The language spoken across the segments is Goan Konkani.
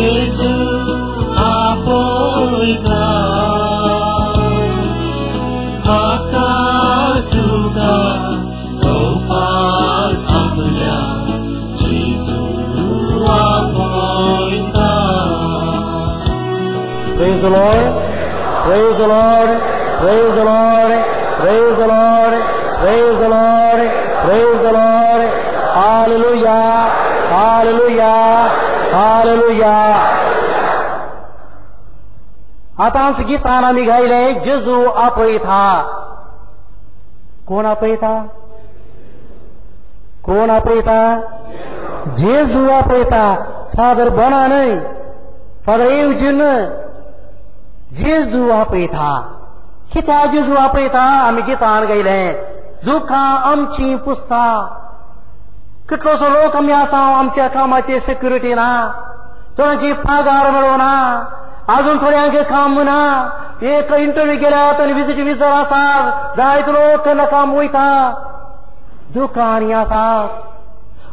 जेजू आपयता म्हाका तुका गोपाक आपल्या जेजू आपयता. Praise the Lord, praise the Lord, praise the Lord, praise the Lord, praise the Lord, praise the Lord. Hallelujah, hallelujah, hallelujah. आतांच गितान आमी गायलें जेजू आपयता. कोण आपयता? कोण आपयता? जेजू आपयता. फादर बोना न्हय, फादर येवजी न्हय, जेजू आपयता. कित्याक जेजू आपयता? आमी गितान गायलें दुखां आमची पुसता. कितलोसो लोक आमी आसा आमच्या कामाची सेक्युरिटी ना, थोड्यांची पगार मेळना, अजून थोड्यांक काम ना. एक इंटरव्यू गेल्यात आनी विजिट विजर आसात, जायते लोक काम वयता. दुकानी आसात,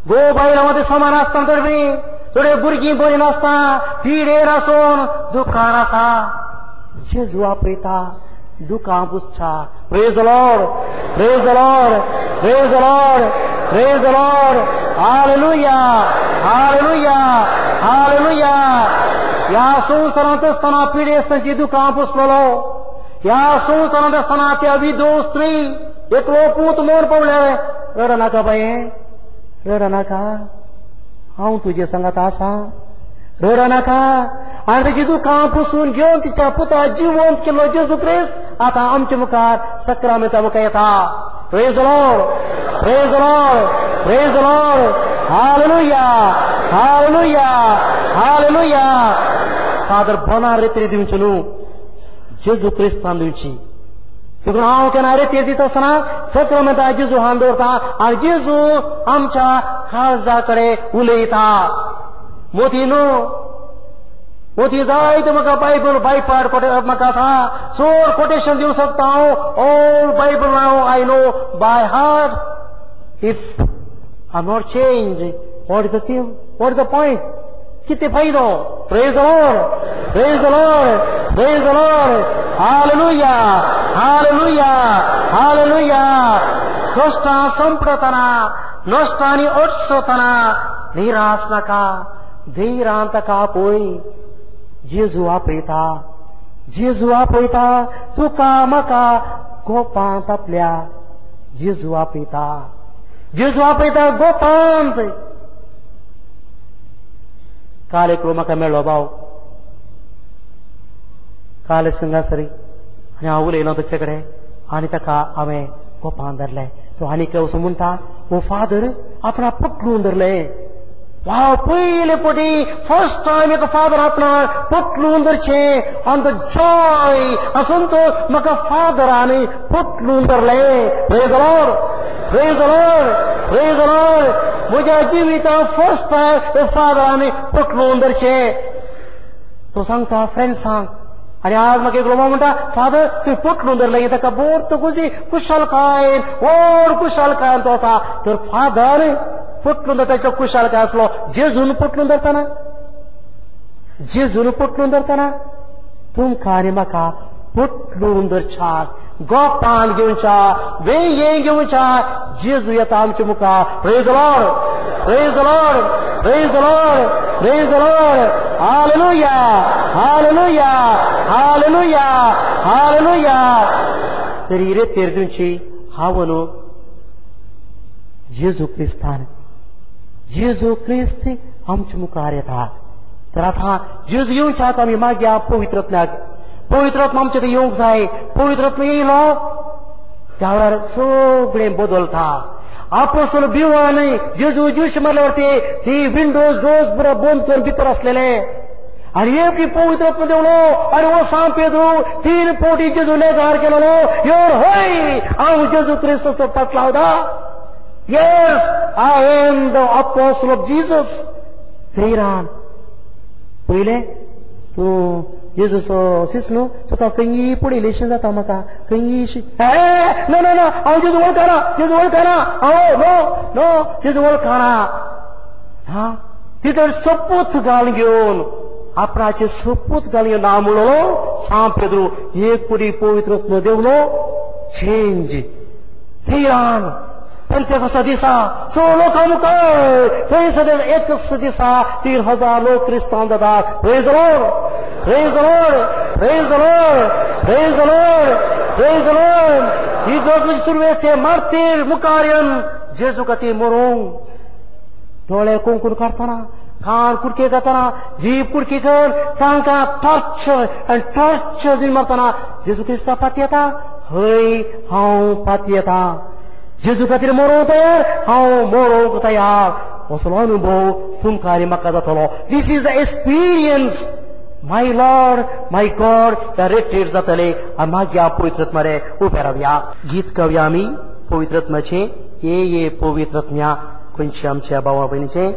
गो बायलां मदें समान आसता, थोडी थोडे भुरगीं बरीं नासता, पिडेर आसून दुकान आसा. जेजू आपयता दुकां पुसता. Praise the Lord, praise the Lord, praise the Lord, praise the Lord. Hallelujah, hallelujah, hallelujah. ह्या संवसारांत आसतना पिडेस्तांची दुकां पुसलेलो, ह्या संवसारांत आसतना त्या विधव स्त्री एकलो पूत मोर पावले. रडनाका बाये, रडनाका, हांव तुजे सांगात आसा, रडनाका. आनी तेजी दुकां पुसून घेवन तिच्या पुता जिवंत केल्लो जेजू क्रिस्त आतां आमच्या मुखार सक्रामेंता मुखार येता. Praise the Lord, praise the Lord, praise the Lord. Hallelujah, hallelujah, hallelujah. Father बोना रेत्री दिवची न्हू, जेजू क्रिस्तान दिवची. देखून हांव केन्ना रेतीर दिता आसतना सक्रामेंता जेजू हान दवरता आनी जेजू आमच्या काळजा कडेन उलयता. मोती न्हू, मोती जायते म्हाका बायबल बायपाट म्हाका आसा, चड कोटेशन दिवंक शकता हांव. ऑल बायबल हांव I know by heart. If I not change, what is the theme, what is the point? कितें फायदो? Praise the Lord, praise the Lord, praise the Lord. Hallelujah, hallelujah, hallelujah. कश्टां संपतना, नश्टांनी अडचतना निराश नाका, धैर्यान ताका आपय. जेजू आपयता, जेजू आपयता तुका म्हाका गोपांत आपल्या. जेजू आपयता, जेजू आपयता गोपांत. काल एकलो म्हाका मेळ्ळो भाव, काल संगासरी, आनी हांव उलयलो ताचे कडेन आनी ताका हांवें गोपांत धरलें. तो आनी एकलो वचून म्हणटा, ओ फादर आपणा पोटलून धरलें. वाव, पयले पटी फर्स्ट टायम एक फादर आपणा पोटलून धरचें. ऑन the Joy आसून तो म्हाका फादरान पोटलून धरलें. Praise the Lord, praise the Lord, praise the Lord. म्हज्या जिवितांत फर्स्ट टायम फादरान पोटलून धरचें. तो सांगता फ्रेंड्सांक. आनी आज म्हाका एकलो म्हणटा, फादर तुवें पोटलून धरलें, ताका बोर तुजी कुशालकायेन, व्हड कुशालकायेन तो आसा. तर फादर पोटलून धरता इतलो कुशालकाय आसलो. जेजून पोटलून धरतना, जेजून पोटलून धरतना तुमकां आनी म्हाका पोटलून धरच्याक, गोपान घेवच्या, वेंगेन घेवच्या जेजू येता आमच्या मुखार. Praise the Lord, praise the Lord, praise the Lord, praise the Lord. Hallelujah, hallelujah, hallelujah, hallelujah. तरी रेतेर दिवची हांव न्हू, जेजू क्रिस्तान, जेजू क्रिस्त आमच्या मुखार येता. तर आतां जेजू येवच्याक आमी मागया पवित्रत्म्याक. पवित्रत्म आमच्या थंय येवंक जाय. पवित्रत्म येयलो त्या वेळार सगळें बदलता. आपोसल भिवन जेजू ज्यूश मारल्यावर ती विंडोज डोर्स बरो बंद करून भितर आसलेले. आनी एक पवित्रत्म देवलो आनी हो सांग पेद्रू 3 पवटी जेजू नेगार केलेलो. Your हय हांव जेजू क्रिस्ताचो पाटलावता. Yes, I am the apostle of Jesus. धैर्यान पयलें तूं जेजूचो शिस न्हू, तुका खंयी पडिल्लेशें जाता म्हाका खंयी. ना ना ना, हांव जेजू वळखना, जेजू वळखना, हांव नो नो जेजू वळखना. हा तितर सोपूत घाल घेवन आपणाचे सोपूत घालून ना म्हणलो सांत पेद्रू एक पुरी पवित्र आत्मो देवलो चेंज थैरान पेंतेकोस्ता दिसा सो लोकां मुखार थंय सदां एकच दिसा 3000 लोक क्रिस्तांव जातात. Praise the Lord, praise the Lord, praise the Lord, praise the Lord, praise the Lord. ही गज म्हणजे सुरवेक ते मार्तीर मुखार येवन जेजू खातीर मरूंक दोळे कुंकून काडटना, कान कुडके घातना, जीब कुडकी कर तांकां टॉर्चर आनी टॉर्चर दिवन मरतना जेजू क्रिस्ता पातयेता. हय हांव पातयेता, जेजू खातीर मरोंक तयार, हांव मरोंक तयार. असलो अनुभव तुमकां आनी म्हाका जातलो. This is the experience my Lord my God. ह्या रेट्रीट जातले आनी मागीर पवित्र आत्म्या उबे रावया. गीत गावया आमी पवित्र आत्म्याचें. ये ये पवित्र आत्म्या खंयच्या आमच्या भावा भयणीचें.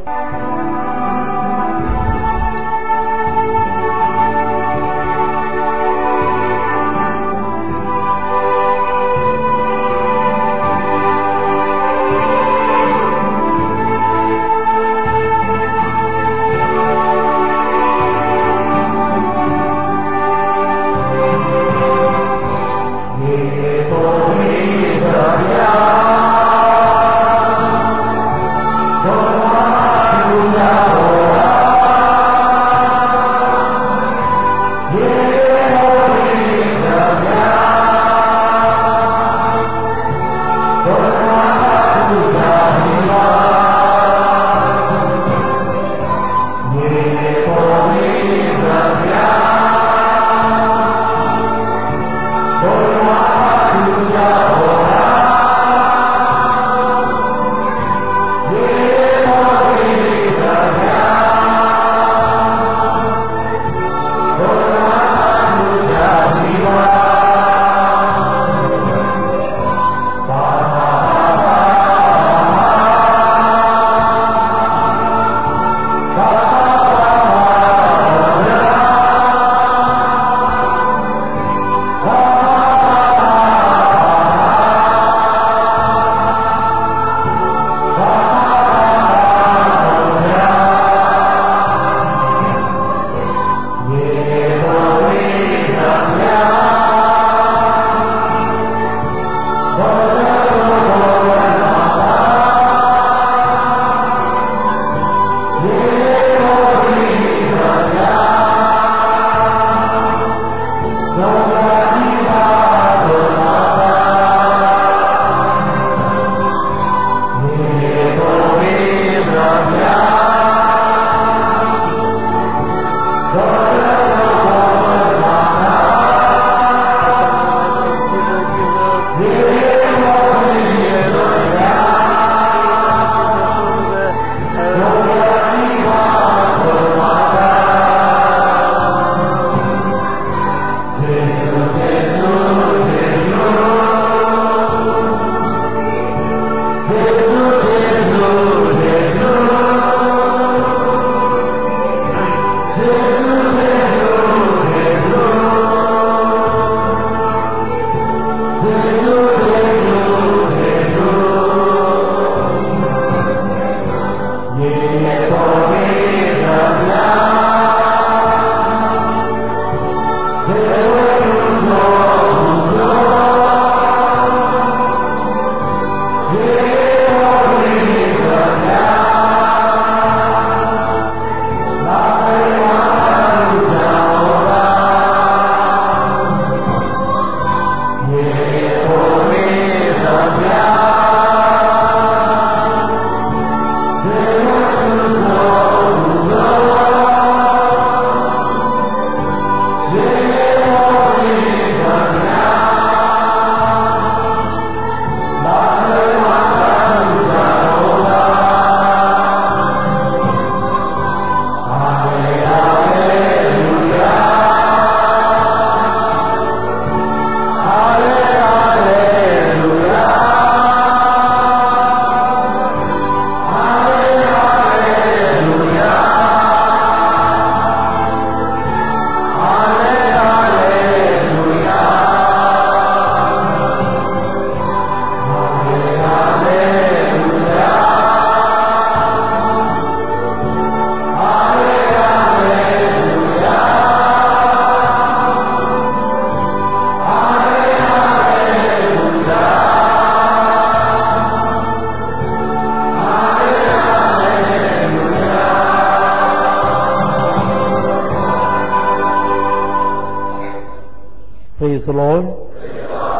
Praise the Lord.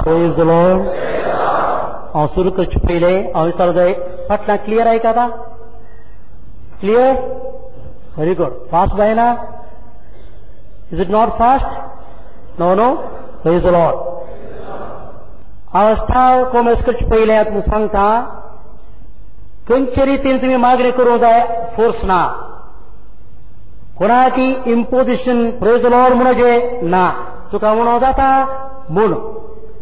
Praise the Lord. हांव सुरू करचे पयलें हांव विचारूं जाय, फाटल्यान क्लियर आयकता? क्लियर? Very good. Fast जायना? Is it not fast? No no. Praise the Lord. हांव स्टार कॉमर्स करचे पयलें तुमकां सांगता, खंयचे रितीन तुमी मागणी करूंक जाय फोर्स ना, कोणाकी इम्पोजिशन प्रेज the Lord म्हणचे ना. तुका म्हणो जाता म्हूण,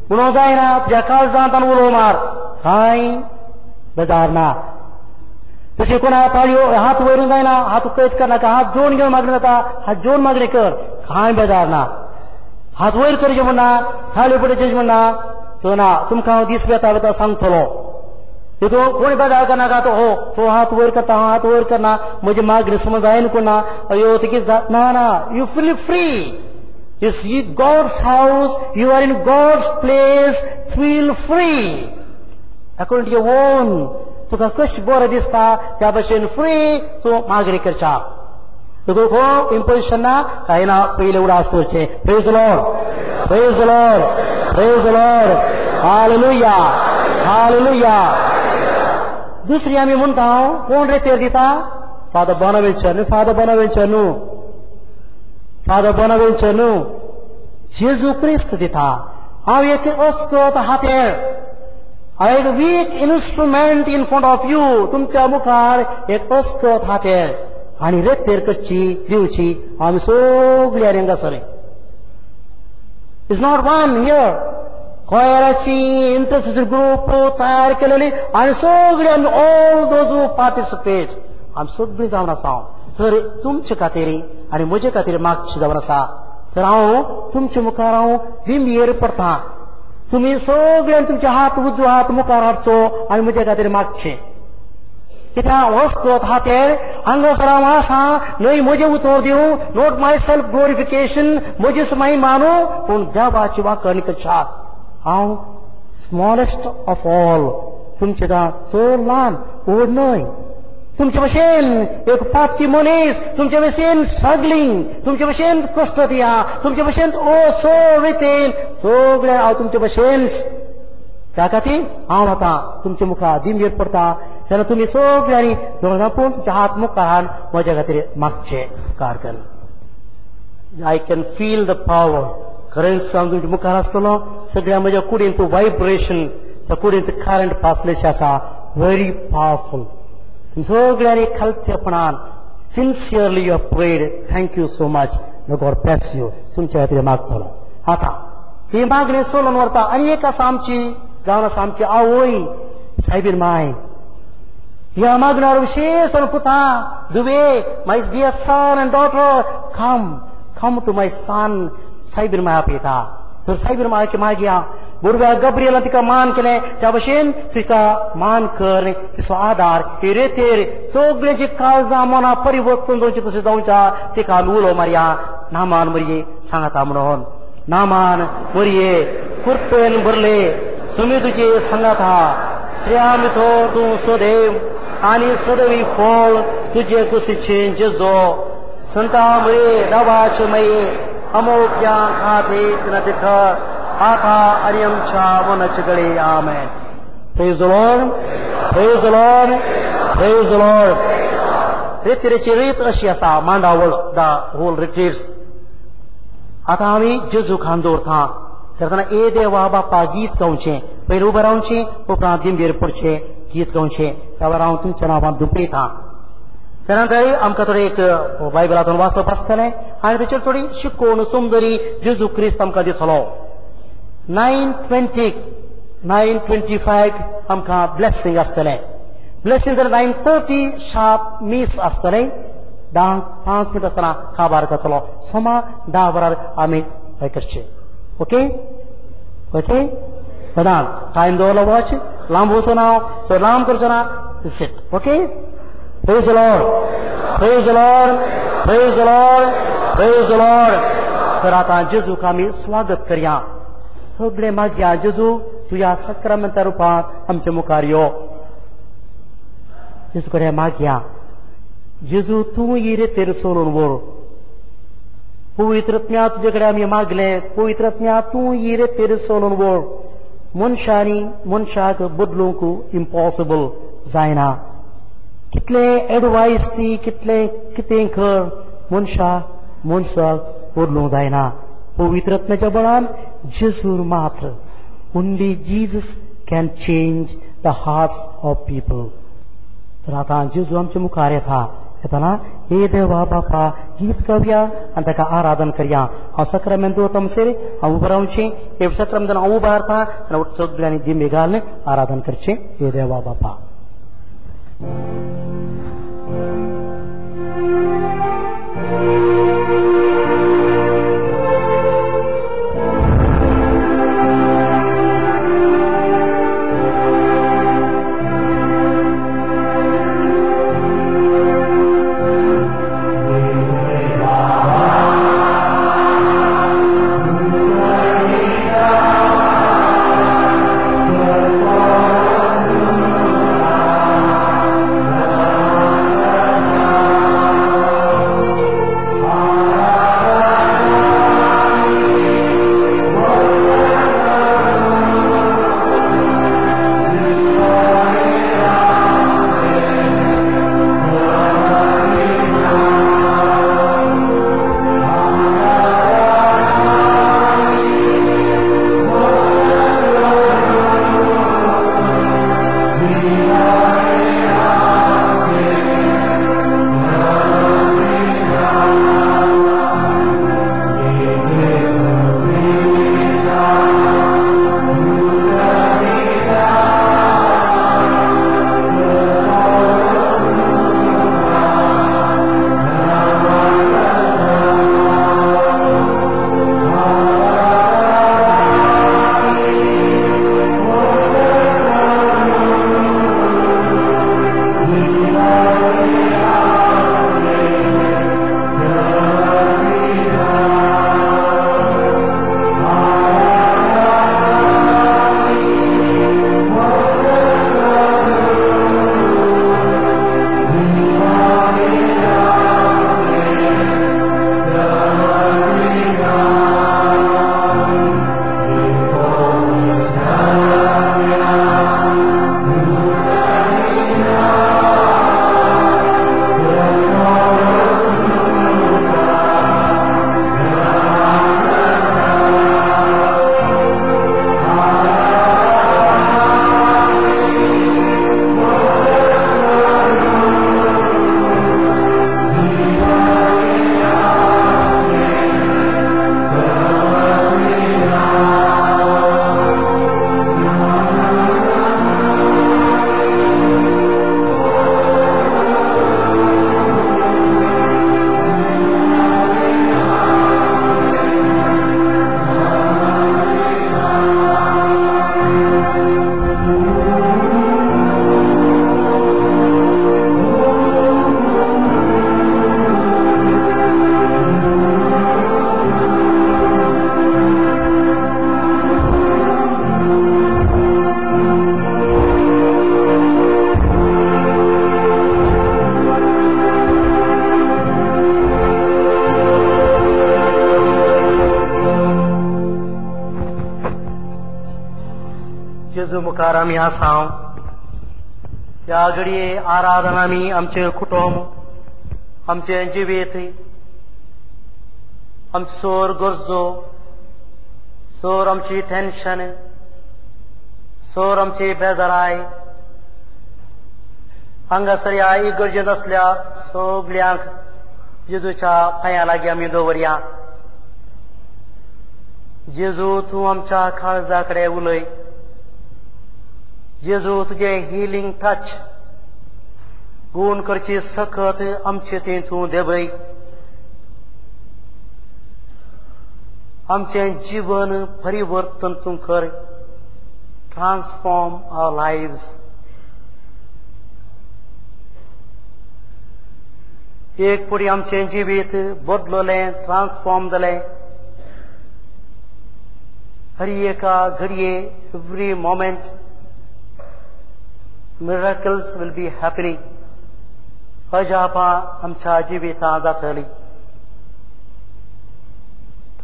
म्हणो जायना तुज्या काळजांत उलो मार, कांय बेजार ना. तशें कोणा ताळयो हात वयरून जायना, हात कैद करनाका, हात जोडून घेवन मागणी जाता, हात जोडून मागणी कर, कांय बेजार ना. हात वयर करचे म्हणना, ताळयो पडचे म्हणना, तो ना. तुमकां हांव दीस वेता वेता सांगतलो. देखून कोण बेजार करनाका, तो हो तो हात वयर करता, हांव हात वयर करना, म्हजी मागणी समज जायना कोणा, अयो तिकी ना ना. You feel free. It's God's house, you are in God's place, feel free. According to your own, तुका कशें बरें दिसता त्या भशेन फ्री तूं मागणी करच्या. तुका कोण इम्पोजिशन ना, कांय ना. पयलें उडास दवरचें. Praise the Lord. Praise the Lord. Praise the Lord. Hallelujah. Hallelujah. दुसरी आमी म्हणटा, कोण रेतेर दिता? फादर बोनावेंचर न्हू, फादर बोनावेंचर न्हू, फादर बोनावेंचर न्हू, जेजू क्रिस्त दिता. हांव एक अस्कत हातेर, हांव एक weak instrument in front of you. तुमच्या मुखार एक अस्कत हातेर आनी रेतेर करची दिवची आमी सगळीं हांगासर. Is not one here. कोयराची इंटरेस्ट ग्रुप तयार केलेली आनी सगळीं आमी ऑल those who participate आमी सगळीं जावन आसा. तर तुमचे खातीर आनी म्हजे खातीर मागची जावन आसा. तर हांव तुमचे मुखार हांव दिमयेर पडटा, तुमी सगळ्यांनी तुमचे हात उजवो हात मुखार हाडचो आनी म्हजे खातीर मागचें. कित्याक वस्कत हातेर हांगासर हांव आसा न्हय म्हजें उतर दिवं, not my self glorification, म्हजीच महिमा न्हू, पूण देवाची वाकण करच्या. हांव स्मॉलेस्ट ऑफ ऑल, तुमचे चड ल्हान व्हड न्हय, तुमचे भशेन एक पापची मनीस, तुमचे भशेन स्ट्रगलिंग, तुमचे भशेन कश्ट दिया, तुमचे भशेन ओ सो रितीन सगळें हांव तुमचे भशेन. त्या खातीर हांव आतां तुमचे मुखार दिमयेर पडटा, तेन्ना तुमी सगळ्यांनी दोळ्यां पळोवन तुमचे हात मुखार हाडून म्हज्या खातीर मागचे उपकार कर. I can feel the power. खरेंच हांव तुमच्या मुखार आसतलो, सगळ्या म्हज्या कुडींत वायब्रेशन, त्या कुडींत करंट पासलेशें आसा, व्हेरी पावरफूल. सगळ्यांनी खालतेपणान sincerely you have prayed. Thank you so much. May God bless you. तुमच्या खातीर मागतलो. आतां ही मागणी सोलून व्हरता. आनी एक आसा आमची जावन आसा आमची आवय सायबीन माय. ह्या मागण्यार विशेष पुता Dubey, my dear son and daughter, come come to my son. Soybean my आपयता. तर सायबीन मायचे मागया बुरव्या गब्रियलान तिका मान केलें, त्या भशेन तिका मान कर, तिचो आदार ही रेतेर सगळ्यांची काळजां मनां परिवर्तन जावचें तशें जावच्या तिका आमी उलो मारया. नामान मरये सांगाता म्हणून, नामान मरये कृपेन भरले सुमी तुजे सांगाता, स्त्रियां भितर तूं सदैव आनी सदैवी फळ तुजे कुशीचें जेजो. संता मरये देवाचे मये अमोक्या खातीर विनंती कर आता आनी आमच्या मनाचे गळे. आमेन. Praise the Lord. Praise the Lord. Praise the Lord. रेतिरेची रीत अशी आसा, मांडावळ the whole retreats. आतां आमी जेजूक हान दवरता. करतना ए देवा बापा गीत गावचें, पयलीं उबें रावचें, उपरांत दिमयेर पडचें, गीत गावचें. त्या वेळार हांव तुमच्या नांवान दुपयतां. त्या नंतर आमकां थोडें एक बायबलांतून वाचप आसतलें आनी ताचेर थोडी शिकोवण समजरी जेजू क्रिस्त आमकां दितलो. 9:20 9:25 आमकां ब्लेसिंग आसतलें. ब्लेसिंग जाल्यार 9:30 शार्प मीस आसतलें. 10:05 मिनट आसतना काबार करतलो. सोमा 10 वरार आमी हें करचें. ओके ओके सदां टायम दवरलो वॉच, लांब वचो ना, सो लांब करचो ना. Sit. Okay. Praise the Lord. Praise the Lord. Praise the Lord. Praise the Lord. तर आतां जेजूक आमी स्वागत करया. सगळे मागया, जेजू तुज्या सक्रामेंता रुपांत आमच्या मुखार यो. जेजू कडेन मागया, जेजू तूं ही रेतेर सोलून व्हर. पवित्र आत्म्या तुजे कडेन आमी मागले, पवित्र आत्म्या तूं ही रेतीर चलून वळ. मनशांनी मनशाक बदलूंक इम्पॉसिबल जायना. कितले एडवायस दी, कितले कितें कर, मनशाक मनशाक बदलूंक जायना. पवित्र आत्म्याच्या बळान जेजूर मात्र, only Jesus can change the hearts of people. तर आतां जेजू आमच्या मुखार येता येतना हे देवा बापा गीत गावया आनी ताका आराधन करया. हांव सक्रामेंत दवरता हांव उबो रावचें, हे सक्रामेंतान हांव उबारता आनी सगळ्यांनी दिंबे घालून आराधन करचें. हे देवा बापा. जेजू मुखार आमी आसा. ह्या घडये आराधना आमी आमचें कुटुंब, आमचें जिवीत, आमचो सोर गरजो, सोर आमची टेन्शन, सोर आमची बेजाराय, हांगासर ह्या इगर्जेंत आसल्या सगल्यांक जेजूच्या पांयां लागीं आमी दवरया. जेजू तूं आमच्या काळजा कडेन उलय. जेजू तुजें हिलींग टच गूण करची सकत आमचे थंय तूं देवय. आमचें जीवन परिवर्तन तूं कर. Transform our lives. एक पुडी आमचें जिवीत बदललें, ट्रान्सफॉर्म जालें. हर एका घडये, every moment miracles will be happening. अजापां आमच्या जिवितांत जातली.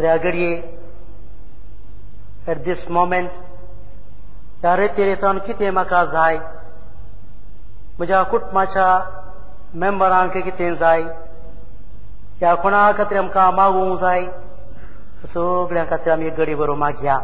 तर घडये एट this moment ह्या रेतिरेतान कितें म्हाका जाय, म्हज्या कुटुंबाच्या मेंबरांक कितें जाय, ह्या कोणा खातीर आमकां मागूंक जाय, सगळ्यां खातीर आमी घडी बरोबर मागया.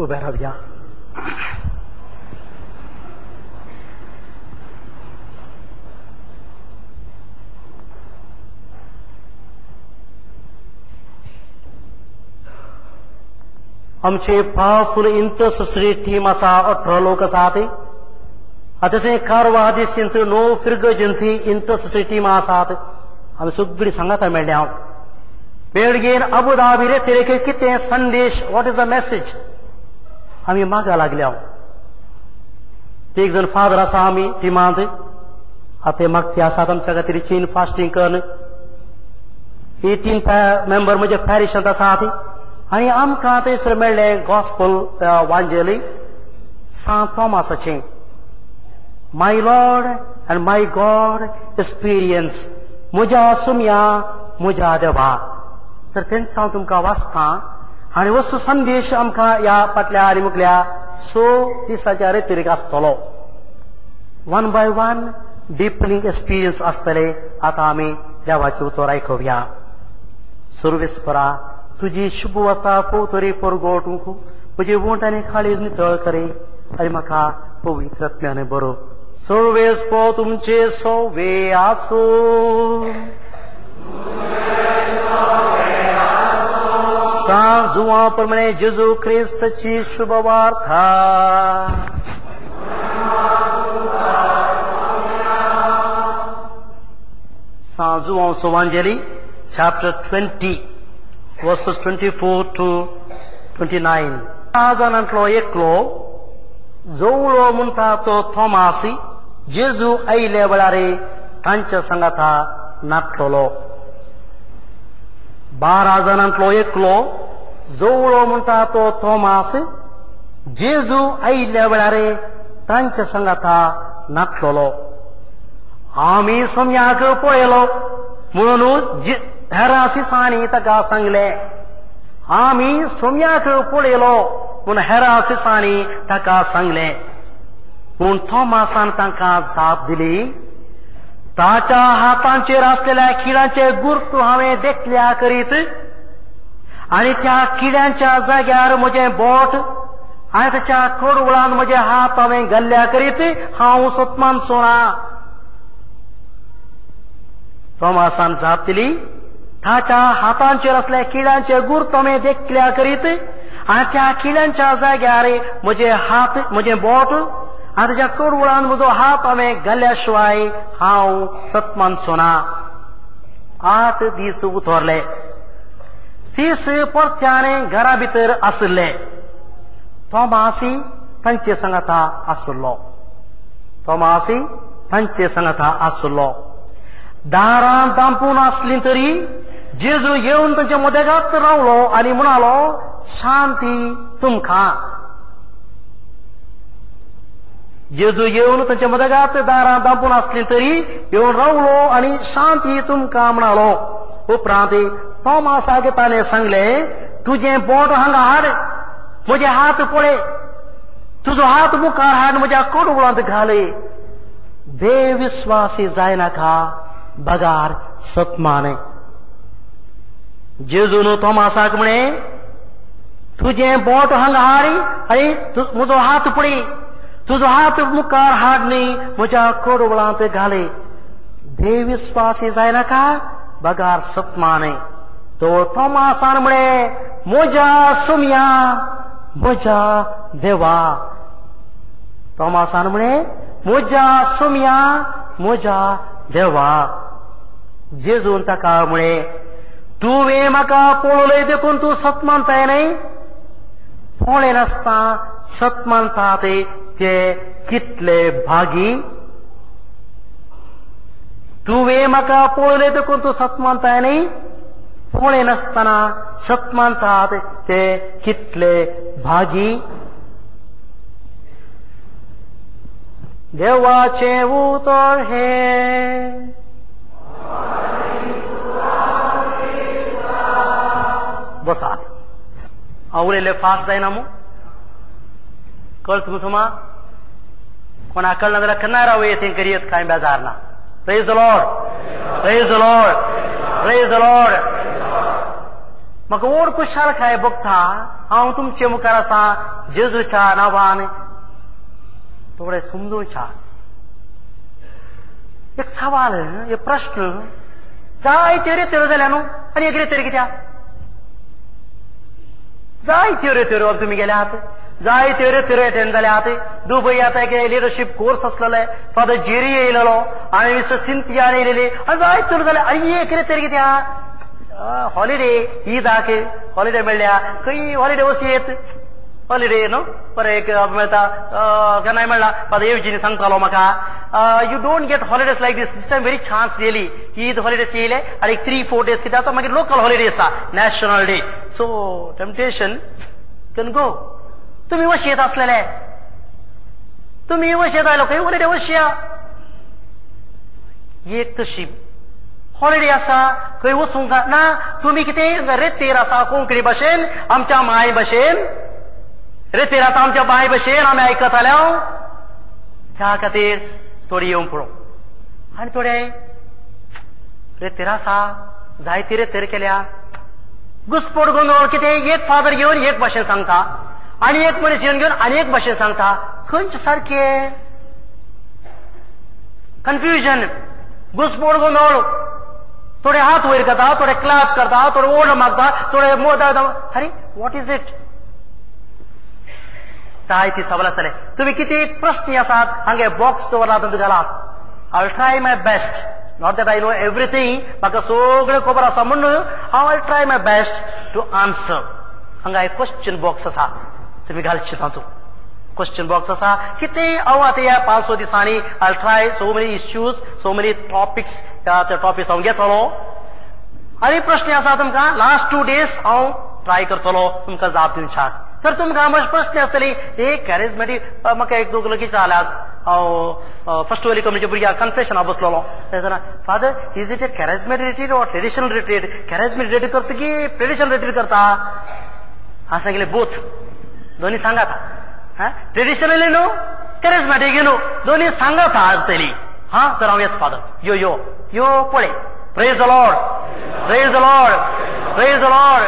उबे रावया. आमचे पावरफूल इंटरसेसरी टीम आसा, 18 लोक आसात. तशें कारवार णव फिरगजंती इंटरसेसरी टीम आसात. आमी सगळीं सांगाता मेळ्ळ्या. हांव मेळगेन अबुधाबी रे तेरेक कितें संदेश, what is the message, आमी मागा लागल्या. एक जण फादर आसा आमी टिमांत, आतां मागती आसात आमच्या खातीर चीन फास्टींग करून. 18 मेंबर म्हज्या पॅरिशांत आसात आनी आमकां थंयसर मेळ्ळें गॉस्पल वांजेली सांत थॉमासाचें, my Lord and my God experience, म्हज्या सुमया म्हज्या देवा. तर तेंच हांव तुमकां वाचतां आनी वस्तू संदेश आमकां ह्या फाटल्या आनी मुखल्या 6 दिसाच्या रेतिरेक आसतलो. One by one deepening experience आसतले. आतां आमी देवाचें उतर आयकुया. सुरवेस्परा तुजी शुभवता पोवतरी परगोटूंक म्हजी वोंट आनी काळीज नितळ करे आनी म्हाका पवित्र आत्म्यान बरो. सुरवेस्पो तुमचे सोवे आसूं. सांत जुवां प्रमाणे जेजू क्रिस्ताची शुभवार्ता. सांत जुवांचो वांजेली चॅप्टर 20 वर्सेस 24 to 29. जाणांतलो एकलो जवळो म्हणटा तो थॉमासी जेजू आयिल्ल्या वेळार तांच्या सांगाता नाटलो. 12 जाणांतलो एकलो जवळो म्हणटा तो थॉमास जेजू आयिल्ल्या वेळार तांच्या सांगाता नाटलो. आमी सोम्याक पळयलो म्हणून हेरां सिसांनी ताका सांगलें. आमी सोम्याक पळयलो म्हूण हेरां सिसांनी ताका सांगलें. पूण थॉमासान तांकां जाप दिली, ताच्या हातांचेर आसलेल्या किड्यांचे गुर्त हांवें देखल्या करीत आनी त्या किड्यांच्या जाग्यार म्हजें बोट आनी ताच्या कडवळान म्हजे हात हांवें घाल्ल्या करीत हांव सतमानचो ना. थॉमासान जाप दिली, ताच्या हातांचेर आसल्या किड्यांचे गुर्त हांवें देखल्या करीत आनी त्या किड्यांच्या जाग्यार म्हजे हात म्हजें बोट आनी ताच्या कडवळान म्हजो हात हांवें घाल्ल्या शिवाय हांव सतमानचो ना. 8 दीस उतरले. सीस परत्याने घरा भितर आशिल्ले. थॉमासी तांचे सांगाता आशिल्लो. थॉमासी तांचे सांगाता आशिल्लो. दारां दांपून आसली तरी जेजू येवन तांच्या मदेगात रावलो आनी म्हणालो, शांती तुमकां. जेजू येवन तांच्या मदेगात दारां दांपून आसली तरी येवन रावलो आनी शांती तुमकां म्हणालो. उपरांत थॉमासाक ताणें सांगलें, तुजें बोट हांगा हाड, म्हजे हात पळय, तुजो हात मुखार हाड, म्हज्या कडवळांत घाले. बेविस्वासी जायनाका बगार सतमाने. जेजून थॉमासाक म्हळें, तुजें बोट हांगा हाड आनी म्हजो हात पळय, तुजो हात मुखार हाड न्ही म्हज्या कडवळांत घाले. बेविस्वासी जायनाका बगार सतमाने. तो थॉमासान म्हळें, म्हज्या सुमया म्हज्या देवा. थॉमासान म्हळें, म्हज्या सुमया म्हज्या देवा. जेजून ताका म्हळें, तुवें म्हाका पळोवलें देखून तूं सत मानताय न्हय? पळयनासतना सत मानतात ते कितले भागी. तुवें म्हाका पळोवलें देखून तूं सत मानताय न्हय? पळयनासतना सत मानतात ते कितले भागी. देवाचें उतर हें. बसात. हांव उलयलें फास्ट जायना मू? कळत मू सुमा? कोणा कळना जाल्यार केन्नाय रावये थंय करयत, कांय बेजार ना. Praise the Lord, praise the Lord, praise the Lord. म्हाका व्हड खुशालकाय भोगता हांव तुमचे मुखार आसा जेजूच्या नांवान. थोडे समजूच्या एक सवाल, एक प्रश्न जायत्यो रेत्यो जाल्या न्हू. आनी एक रेतेर कित्याक जायत्यो रेत्यो तुमी गेल्यात, जायत्यो रेत्यो एटेंड जाल्यात. दुबय आतां एक लिडरशीप कोर्स आसलेले, फादर जेरी येयलेलो आनी मिस्टर सिंथिया येयलेली, आनी जायत्यो जाल्या. आनी एक रेतेर कित्याक? हॉलिडे ईदाक हॉलिडे मेळ्ळ्या, खंय हॉलिडे वसयेत हॉलिडे न्हू बरें एक मेळटा केन्नाय मेळ्ळा. फादर येवजीनी सांगतालो म्हाका, you don't get holidays like this, this time very chance really. Eid holidays येयले आनी एक 3-4 डेज कितें आसा, मागीर लोकल हॉलिडे आसा, national day. So temptation can go. तुमी वशयेत आसलेले, तुमी वशयेत आयलो खंय हॉलिडे वशया. एक तशी हॉलिडे आसा खंय वचूंक ना. तुमी कितें रेतेर आसा कोंकणी भाशेन, आमच्या माय भाशेन रेतेर आसा, आमच्या बाय भाशेन आमी आयकताले. त्या खातीर थोडी येवंक पळोवंक. आनी थोडे रेतेर आसा, जायती रेतेर केल्या. घुसपोट गोंदळ कितें, एक फादर घेवन एक भाशेन सांगता आनी एक मनीस येवन घेवन आनी एक भाशेन सांगता. खंयचे सारकें कन्फ्युजन, घुसपोट गोंदळ. थोडे हात वयर करता, थोडे क्लॅप करता, थोडे ओड मारता, थोडे मोद. अरे what is it? काय ती सवाल आसतले. तुमी कितें प्रश्न आसात हांगे बॉक्स दवरला तातूंत घालात. I will try my best, not that I know everything, म्हाका सगळें खबर आसा म्हणून हांव I try my best to answer. हांगा एक क्वेश्चन बॉक्स आसा, तुमी घालचे तातूंत. क्वेश्चन बॉक्स आसा कितें हांव आतां ह्या 5-6 दिसांनी I try so many issues, so many topics, त्या टॉपिक्स हांव घेतलो. आनी प्रश्न आसा तुमकां लास्ट 2 डेज हांव ट्राय करतलो तुमकां जाप दिवच्याक. तर तुमकां मातशे प्रश्न आसतली एक कॅरिजमेटीक. म्हाका एक दोग लगीच जाले आज हांव फर्स्ट वयली कम्युनिटी भुरग्यांक कन्फेशनाक बसलेलो तेन्ना, father is it a charismatic retreat or traditional retreat? Charismatic retreat करता की ट्रेडिशनल रिट्रीट करता? हांवें सांगलें बोथ, दोनी सांगात. ट्रेडिशनली न्हू, कॅरिजमेटीक न्हू, दोनी सांगात आसतली. हा तर हांव येता फादर, यो यो यो पळय. Praise the Lord, praise the Lord, praise the Lord,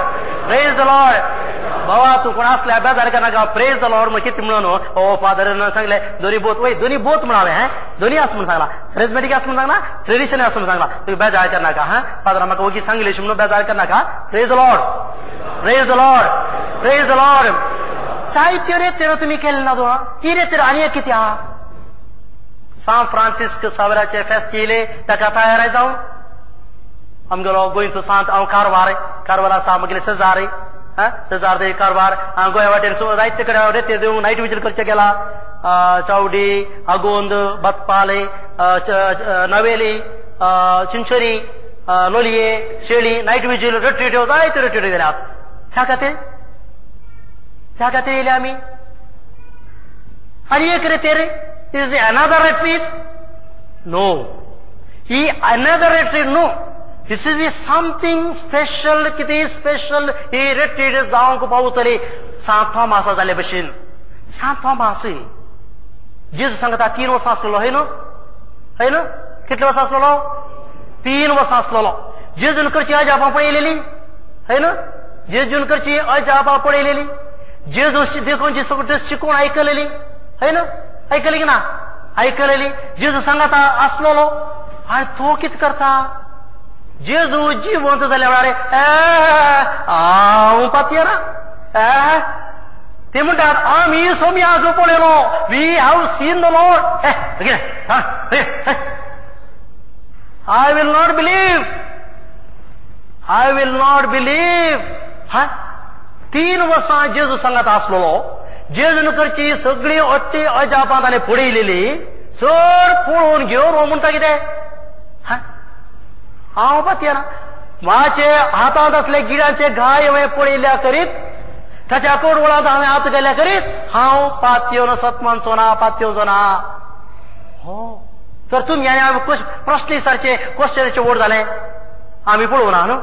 praise the Lord. बाबा तूं कोण आसले बेजार करनाका. प्रेज the Lord म्हण कितें म्हणून ओ फादर सांगले दोनी बोत. वय दोनी बोत म्हण हांवें हें दोनी आसा म्हण सांगला, कॅरिजमेटीक आसा म्हण सांगला, ट्रेडिशनल आसा म्हण सांगला. तुवें बेजार करनाका. हा फादर म्हाका ओगी सांगले म्हणून बेजार करनाका. Praise the Lord, praise the Lord, praise the Lord. जायत्यो रेत्यो तुमी केले ना तूं ती रेतेर आनी एक कित्याक? सान फ्रांसिस्क सावराचे फेस्त येयले ताका तयार जावन आमगेलो गोंयचो सांत. हांव कारवार, कारवार आसा म्हगेले शेजार, शेजार ते कारवार. हांव गोंया वाटेन जायते कडेन हांव रेते दिवंक नायट विजील करचें गेला. चावडी, आगोंद, बतपाले, नवेली, चिंचोरी, लोलये, शेळी, नायट विजील, रिट्रीट, जायते रिट्रीट गेल्यात. त्या खातीर, त्या खातीर येयले आमी. आनी एक रेतेर is another retreat? No, he another retreat no. This is something special. कितें स्पेशल ही रिट्रीट जावंक पावतली सांत थॉमासा जाले भशेन. सांत थॉमास जेजू सांगता 3 वर्सां आसलेलो, हय न्हू? हय न्हू? कितले वर्सां आसलेलो? 3 वर्सां आसलेलो. जेजून करची अजापां पळयलेली, हय न्हू? जेजून करची अजापां पळयलेली, जेजू देखून सगळें शिकून आयकलेली, हय न्हू? आयकली की ना? आयकलेली. जेजू सांगता आसलेलो आनी तो कितें करता? जेजू जिवंत जाल्या वेळार हांव पातयेना. ते म्हणटात आमी सोम्याक पळयलो, we have seen the Lord. I will not believe, I will not believe. हा, 3 वर्सां जेजू सांगात आसलेलो, जेजून करची सगळी अट्टी अजापां ताणें पळयलेली, चड पळोवन घेवन हो म्हणटा कितें, हा हांव पातयेना, म्हाजे हातांत आसले गिरांचे घाय हांवें पळयल्या करीत, ताच्या कोडवळांत हांवें हात घाल्या करीत, हांव पातयेवन सत मानचो ना, पातयेवचो ना. हो तर तुमी आनी प्रश्न सारचे क्वेश्चनाचे वोड जाले, आमी पळोवना न्हू,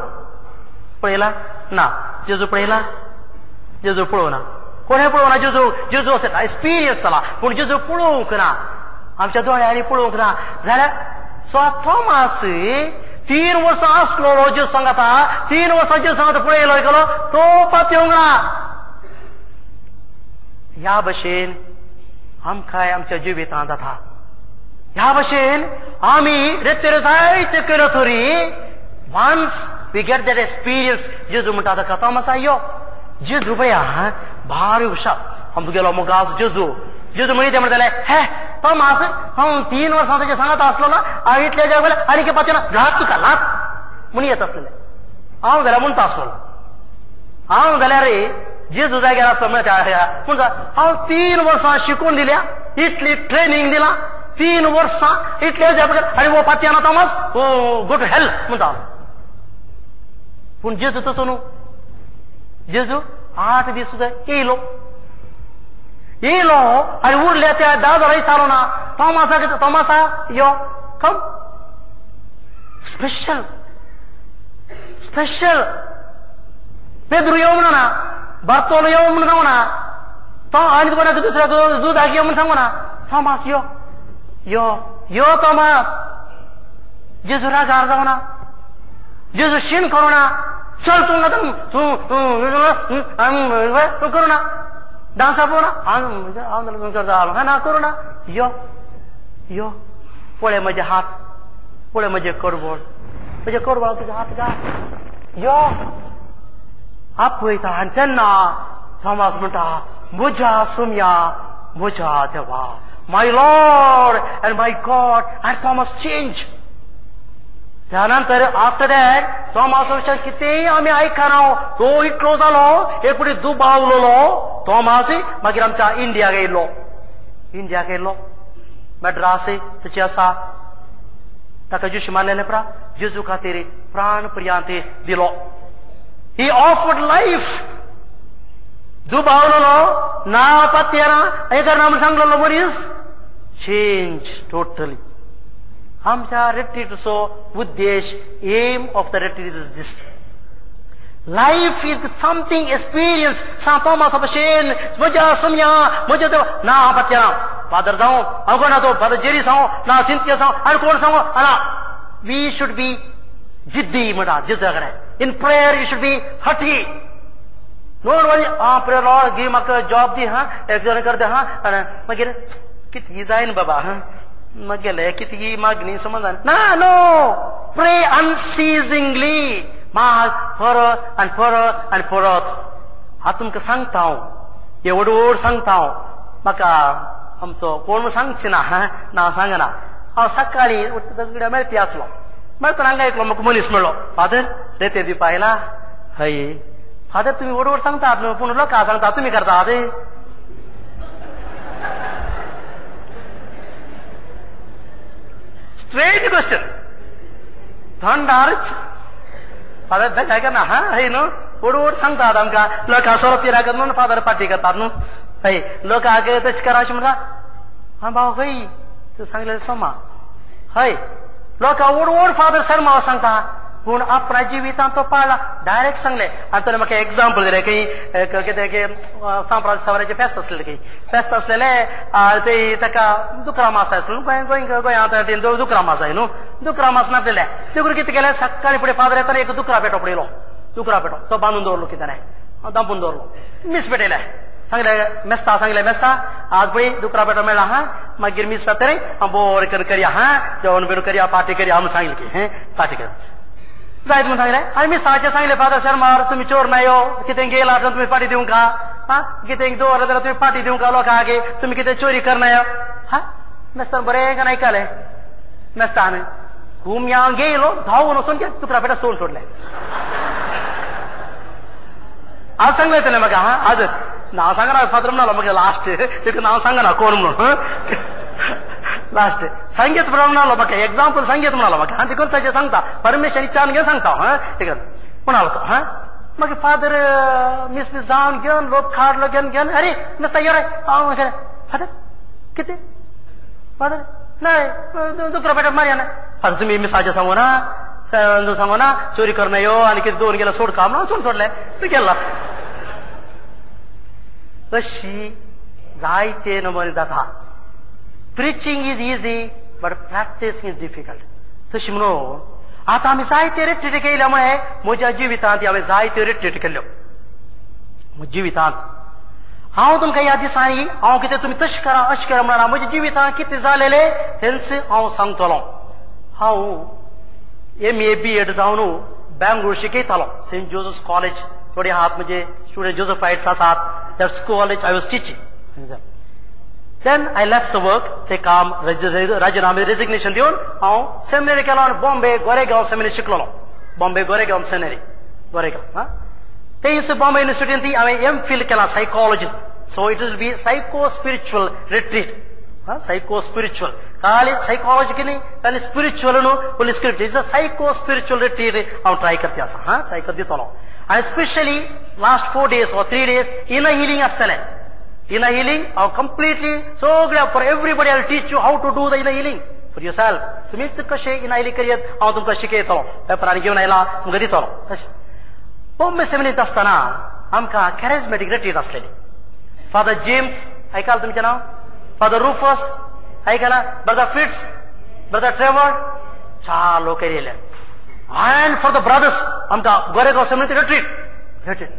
पळयला ना जेजू, पळयला जेजू, पळोवना कोणें पळोवना जेजू, जेजू अशें एक्सपिरियन्स जाला पूण जेजू पळोवंक ना, आमच्या दोळ्यांनी पळोवंक ना. जाल्यार सो थॉमास 3 वर्सां आसलो जेजू सांगाता, 3 वर्सां जेजू सांगाता पळयलो गेलो, तो पातयेवंक ना. ह्या भशेन आमकांय आमच्या जिवितांत जाता. ह्या भशेन आमी रेतेर जायते केलो तरी once we get that experience, जेजू म्हणटा ताका थॉमासा यो. जेजू पळया भारी हुशार, आमचो गेलो मुगास जेजू, जेजू म्हणीत म्हणटाले, हे थॉमास हांव 3 वर्सां तुजें सांगात आसलो ना, हांव इतले जाय आनी कितें पातयेना, लात तुका लात म्हूण येत आसलेले. हांव जाल्यार म्हणटा आसलो, हांव जाल्यार जेजू जाग्यार आसलो म्हणटा, म्हणटा हांव 3 वर्सां शिकून दिल्या, इतली ट्रेनींग दिला, 3 वर्सां इतले जाय आनी हो पातयेना थॉमास, गो टू हेल म्हणटा. पूण जेजू तसो न्हू, जेजू 8 दीस सुद्दां येयलो, येयलो आनी उरल्या त्या 10 जाणांय चालू ना. थॉमासा, थॉमासा यो, कम, स्पेशल स्पेशल. पेद्रू यो म्हणना, बार्तोलो यो म्हूण सांगना, तो आनी कोणाक दुसऱ्याक जुदाक यो म्हूण सांगना, थॉमास यो यो यो थॉमास. जेजू रागार जावना, जेजू शीण करुना, चल तूं आतां तूं तूं करुना, डांसा पळोवना, हांव ना करुना, यो यो पळय म्हजे हात, पळय म्हजे कडबोळ, म्हजे कडबोळ तुजे हात घाल, यो आपयता. आनी तेन्ना थॉमास म्हणटा, म्हज्या सुमया, म्हज्या देवा, my Lord and my God. आनी थॉमास चेंज. त्यानंतर आफ्टर that Thomas कितेंय आमी आयकना, तो इतलो जालो, एक फुडें दुबावलो थॉमास, मागीर आमच्या इंडियाक येयलो, इंडियाक येयलो, मद्रास तशी आसा, ताका जेजू मानलेलें प्रा, जेजू खातीर प्राण पर्यंत दिलो. He offered life. दुबावलो ना पातयेना हें करना म्हूण सांगलेलो मनीस चेंज टोटली. आमच्या रिट्रीटचो उद्देश, aim of the retreat is this. Life is something experience. Sant थॉमासा भशेन म्हज्या सुमया, म्हज्या देवा, ना हांव पातयेना, फादर जावं, हांव कोण तो फादर जेरी जावं, ना सिंथिया जावं, आनी कोण जावं, ना. We should be जिद्दी म्हणटा जेजू कडेन. In prayer you should be हठी. Don't worry, pray Lord give म्हाका जॉब दी, हा एक्झाम कर दे, हा मागीर कितें जायना बाबा, हा मागेले कितें मागणी समज ना. नो, प्रे अनसिजिंगली, माग परत आनी परत आनी परत. हांव तुमकां सांगता, हांव एवढ सांगता, हांव म्हाका आमचो कोण सांगचे ना, हा ना सांगना. हांव सकाळीं सगळ्या मेळपी आसलो, मेळटना हांगा एकलो म्हाका मनीस मेळ्ळो, फादर रेते दिवपा आयला. हय फादर तुमी व्हड व्हड सांगतात न्हू, पूण लोकांक सांगता तुमी करतात. स्ट्रेट क्वेश्चन, थंडारच फादर बेजाय करना, हा हय न्हू, व्हड व्हड सांगतात आमकां, लोकां सोरो पिराक न्हू फादर पार्टी करतात न्हू, हय लोकांक तशें करा अशें म्हणटा. हा भाव हय तूं सांगलें सोमा, हय लोकां व्हड व्हड फादर शर्मा सांगता, पूण आपणा जिवितांत तो पाळला. डायरेक्ट सांगले. आनी ताणें म्हाका एग्जाम्पल दिलें, खंय कितें की सांत फ्रांसीस सावराचें फेस्त आसलेलें, खंय फेस्त आसलेलें, ते ताका दुकरा मास आसलो न्हू, गोंय गोंयांत दुकरा मास आय न्हू, दुकरा मास नासलेलें. देखून कितें केलें, सकाळीं फुडें फादर येतना एक दुकरा पेटो पळयलो, दुकरा पेटो तो बांदून दवरलो, कितें ताणें दांपून दवरलो, मीस पेटयलें, सांगलें मेस्ता, सांगलें मेस्ता आज पळय दुकरा पेटो मेळ्ळा, हा मागीर मीस जातरी हांव बरें करून करया, हा जेवण बिवण करया, पार्टी करया म्हूण सांगलें की हें पार्टी करया जायत म्हूण सांगलें. आनी मिसाचें सांगलें, फादर शर्मार तुमी चोर ना यो, कितें गेला तुमी पार्टी दिवंक का, हा कितें दवरलें जाल्यार तुमी पार्टी दिवंक का लोकांक, तुमी कितें चोरी करना यो, हा मेस्तान बरें करून आयकलें. मेस्तान कुम्यांव गेलो धांवून वचून तुकरा पेटा सोडून सोडलें. आज सांगलें तेणें म्हाका. हा आजच नांव सांगना फादर म्हणालो म्हाका लास्ट देखून नांव सांगना कोण म्हणून. लास्ट सांगेत म्हणालो म्हाका, एक्झाम्पल सांगेत म्हणालो म्हाका. देखून ताचें सांगता, परमिशन इच्छान घेवन सांगता. हा देखून म्हणालो तो. हा मागीर फादर मिस मिस जावन घेवन लोक काडलो घेवन घेवन अरे मिस्ता यो रे. हांव फादर कितें फादर नाही दुसरो पेटा मारया ना. फादर तुमी मिसाचें सांगू ना, सांगू ना, चोरी करना यो आनी कितें दोन गेला सोड काम म्हणून सोडलें तूं गेला. अशी जायते नमुने जाता. Preaching is easy but practising is difficult. तशी म्हणून आतां आमी जायते रिट्रीट केल्या मुळे म्हज्या जिवितांत हांवें जायत्यो रिट्रीट केल्ल्यो म्हज्या जिवितांत. हांव तुमकां ह्या दिसांनी हांव कितें तुमी तशें करा अशें करा म्हणना, म्हज्या जिवितांत कितें जालेलें तेंच हांव सांगतलो. हांव एम ए बी एड जावन बेंगळूर शिकयतालो, सेंट जोजफ कॉलेज. थोडे आहात म्हणजे स्टुडंट जोजफायट्स आसात, that college I was teaching. Then I left the work, ते काम राजीनामे रेजिग्नेशन दिवन हांव सेमिनरी केलो आनी बॉम्बे गोरेगांव सेमिनरी शिकलेलो. बॉम्बे गोरेगांव सेमिनरी गोरेगांव. हा तेच बॉम्बे युनिवर्सिटींत हांवें एम फिल केला psychology. So it will be psycho spiritual retreat. Psycho spiritual खाली सायकोलॉजी न्ही, खाली स्पिरिच्युअल न्हू, only spiritual. It's a psycho spiritual retreat हांव ट्राय करता आसा. हा ट्राय करत दितलो. आनी specially last 4 days or 3 days inner healing आसतलें. Inner healing हांव कंप्लिटली सगळ्या for everybody I teach you how to do the inner healing for yourself. तुमी कशें इनर हिलींग करयत हांव तुमकां शिकयतलो. पेपरांनी घेवन आयला तुमकां दितलो. तशें बॉम्बे सेमिनरींत आसतना आमकां कॅरिज्मॅटीक रिट्रीट आसलेली. फादर जेम्स आयकलां तुमचें नांव, फादर रुफस आयकलां, ब्रदर फिट्स, ब्रदर ट्रेवर, चार लोक येयले. अँड फॉर the brothers आमकां गोरेगांव सेमिनरींत रिट्रीट रिट्रीट.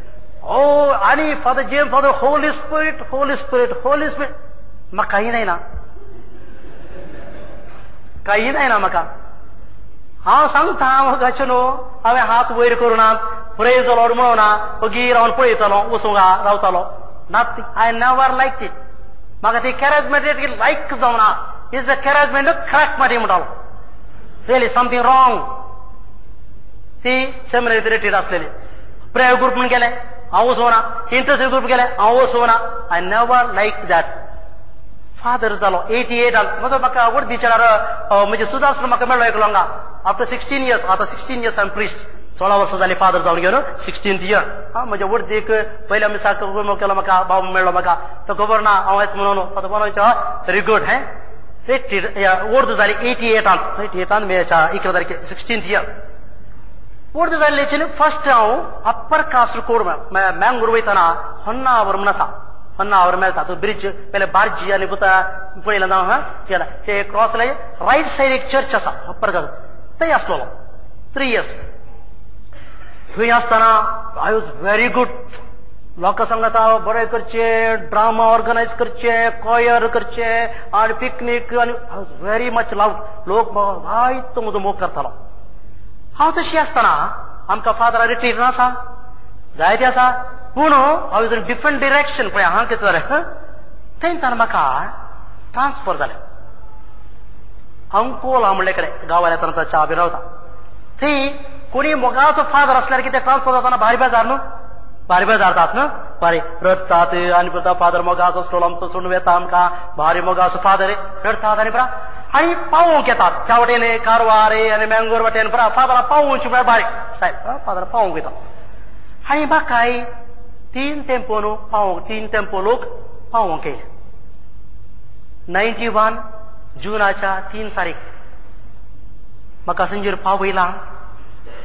ओ आनी father James, father holy spirit holy spirit holy spirit. म्हाका काही जायना, काही जायना म्हाका. हांव सांगता हांव न्हू, हांवें हात वयर करुना, प्रेज the Lord म्हणूना, ओगी रावन पळयतलो, वचूंक रावतालो. Nothing. I never like it. म्हाका ती कॅरिज्मॅटीक लायक जावना. Is a charismatic crack मारी म्हणटालो. Really something wrong. ती सेमिनरी रिट्रीट आसलेली. प्रेयर ग्रुप म्हूण गेले हांव वचूना, इंटरसेसरी ग्रुप गेले हांव वचूना. I never like that. Father जालो 88 म्हजो म्हाका वर्दीच्या म्हजे सुदास म्हाका मेळ्ळो एकलो हांगा आफ्टर 16 इयर्स. आतां 16 इयर्स I am priest. 16 वर्सां जाली फादर जावन घेवन 16th year. हा म्हज्या वर्दीक पयल्या मिसाक केलो म्हाका बाब मेळ्ळो म्हाका. तो खबर ना हांव येता म्हणून. फादर बोनोचो व्हेरी गूड. हें वर्द जाली 88 88 मेच्या 11 तारखे 16th year वर्द जाल्ले. फर्स्ट हांव अप्पर कास्ट कोड मँगूर वयतना होन्नावर म्हूण आसा, होन्नावर मेळटा तो ब्रिज पयले बार्जी आनी पुता पळयलें ना. हा केला ते क्रॉस रायट सायड एक चर्च आसा अप्पर कास्ट, थंय आसलेलो 3 इयर्स. थंय आसतना I was very good. लोकां सांगता बरें करचें, ड्रामा ऑर्गनायज करचे, कॉयर करचे आनी पिकनीक, आनी I was very much loud. लोक जायतो म्हजो मोग करतालो. हांव तशी आसतना आमकां फादरा रिट्रीट आसा जायते आसा, पूण हांव is in different direction. पळय हांव कितें जालें थंय ताणें म्हाका ट्रान्सफर जालें अंकोला म्हणले कडेन गांवार येतना च्या बी रावता. थंय कोणी मोगाचो फादर आसल्यार कितें ट्रान्सफर जातना भारी बेजार न्हू, भारी बेजारतात न्हू, भारी रडटात आनी परत फादर मोगाचो आसलो आमचो सोडून वेता आमकां, भारी मोगाचो फादर रडटात आनी परा आनी पावोवंक येतात त्या वटेन कारवार आनी मँगोर वटेन परा फादरा पावोवची म्हळ्यार बारीक स्टायल फादरा पावोवंक येता. आनी म्हाकाय 3 टेम्पो न्हू पावोवंक, 3 टेम्पो लोक पावोवंक येयले. 91 जुनाच्या 3 तारीख म्हाका संजीर पावयला.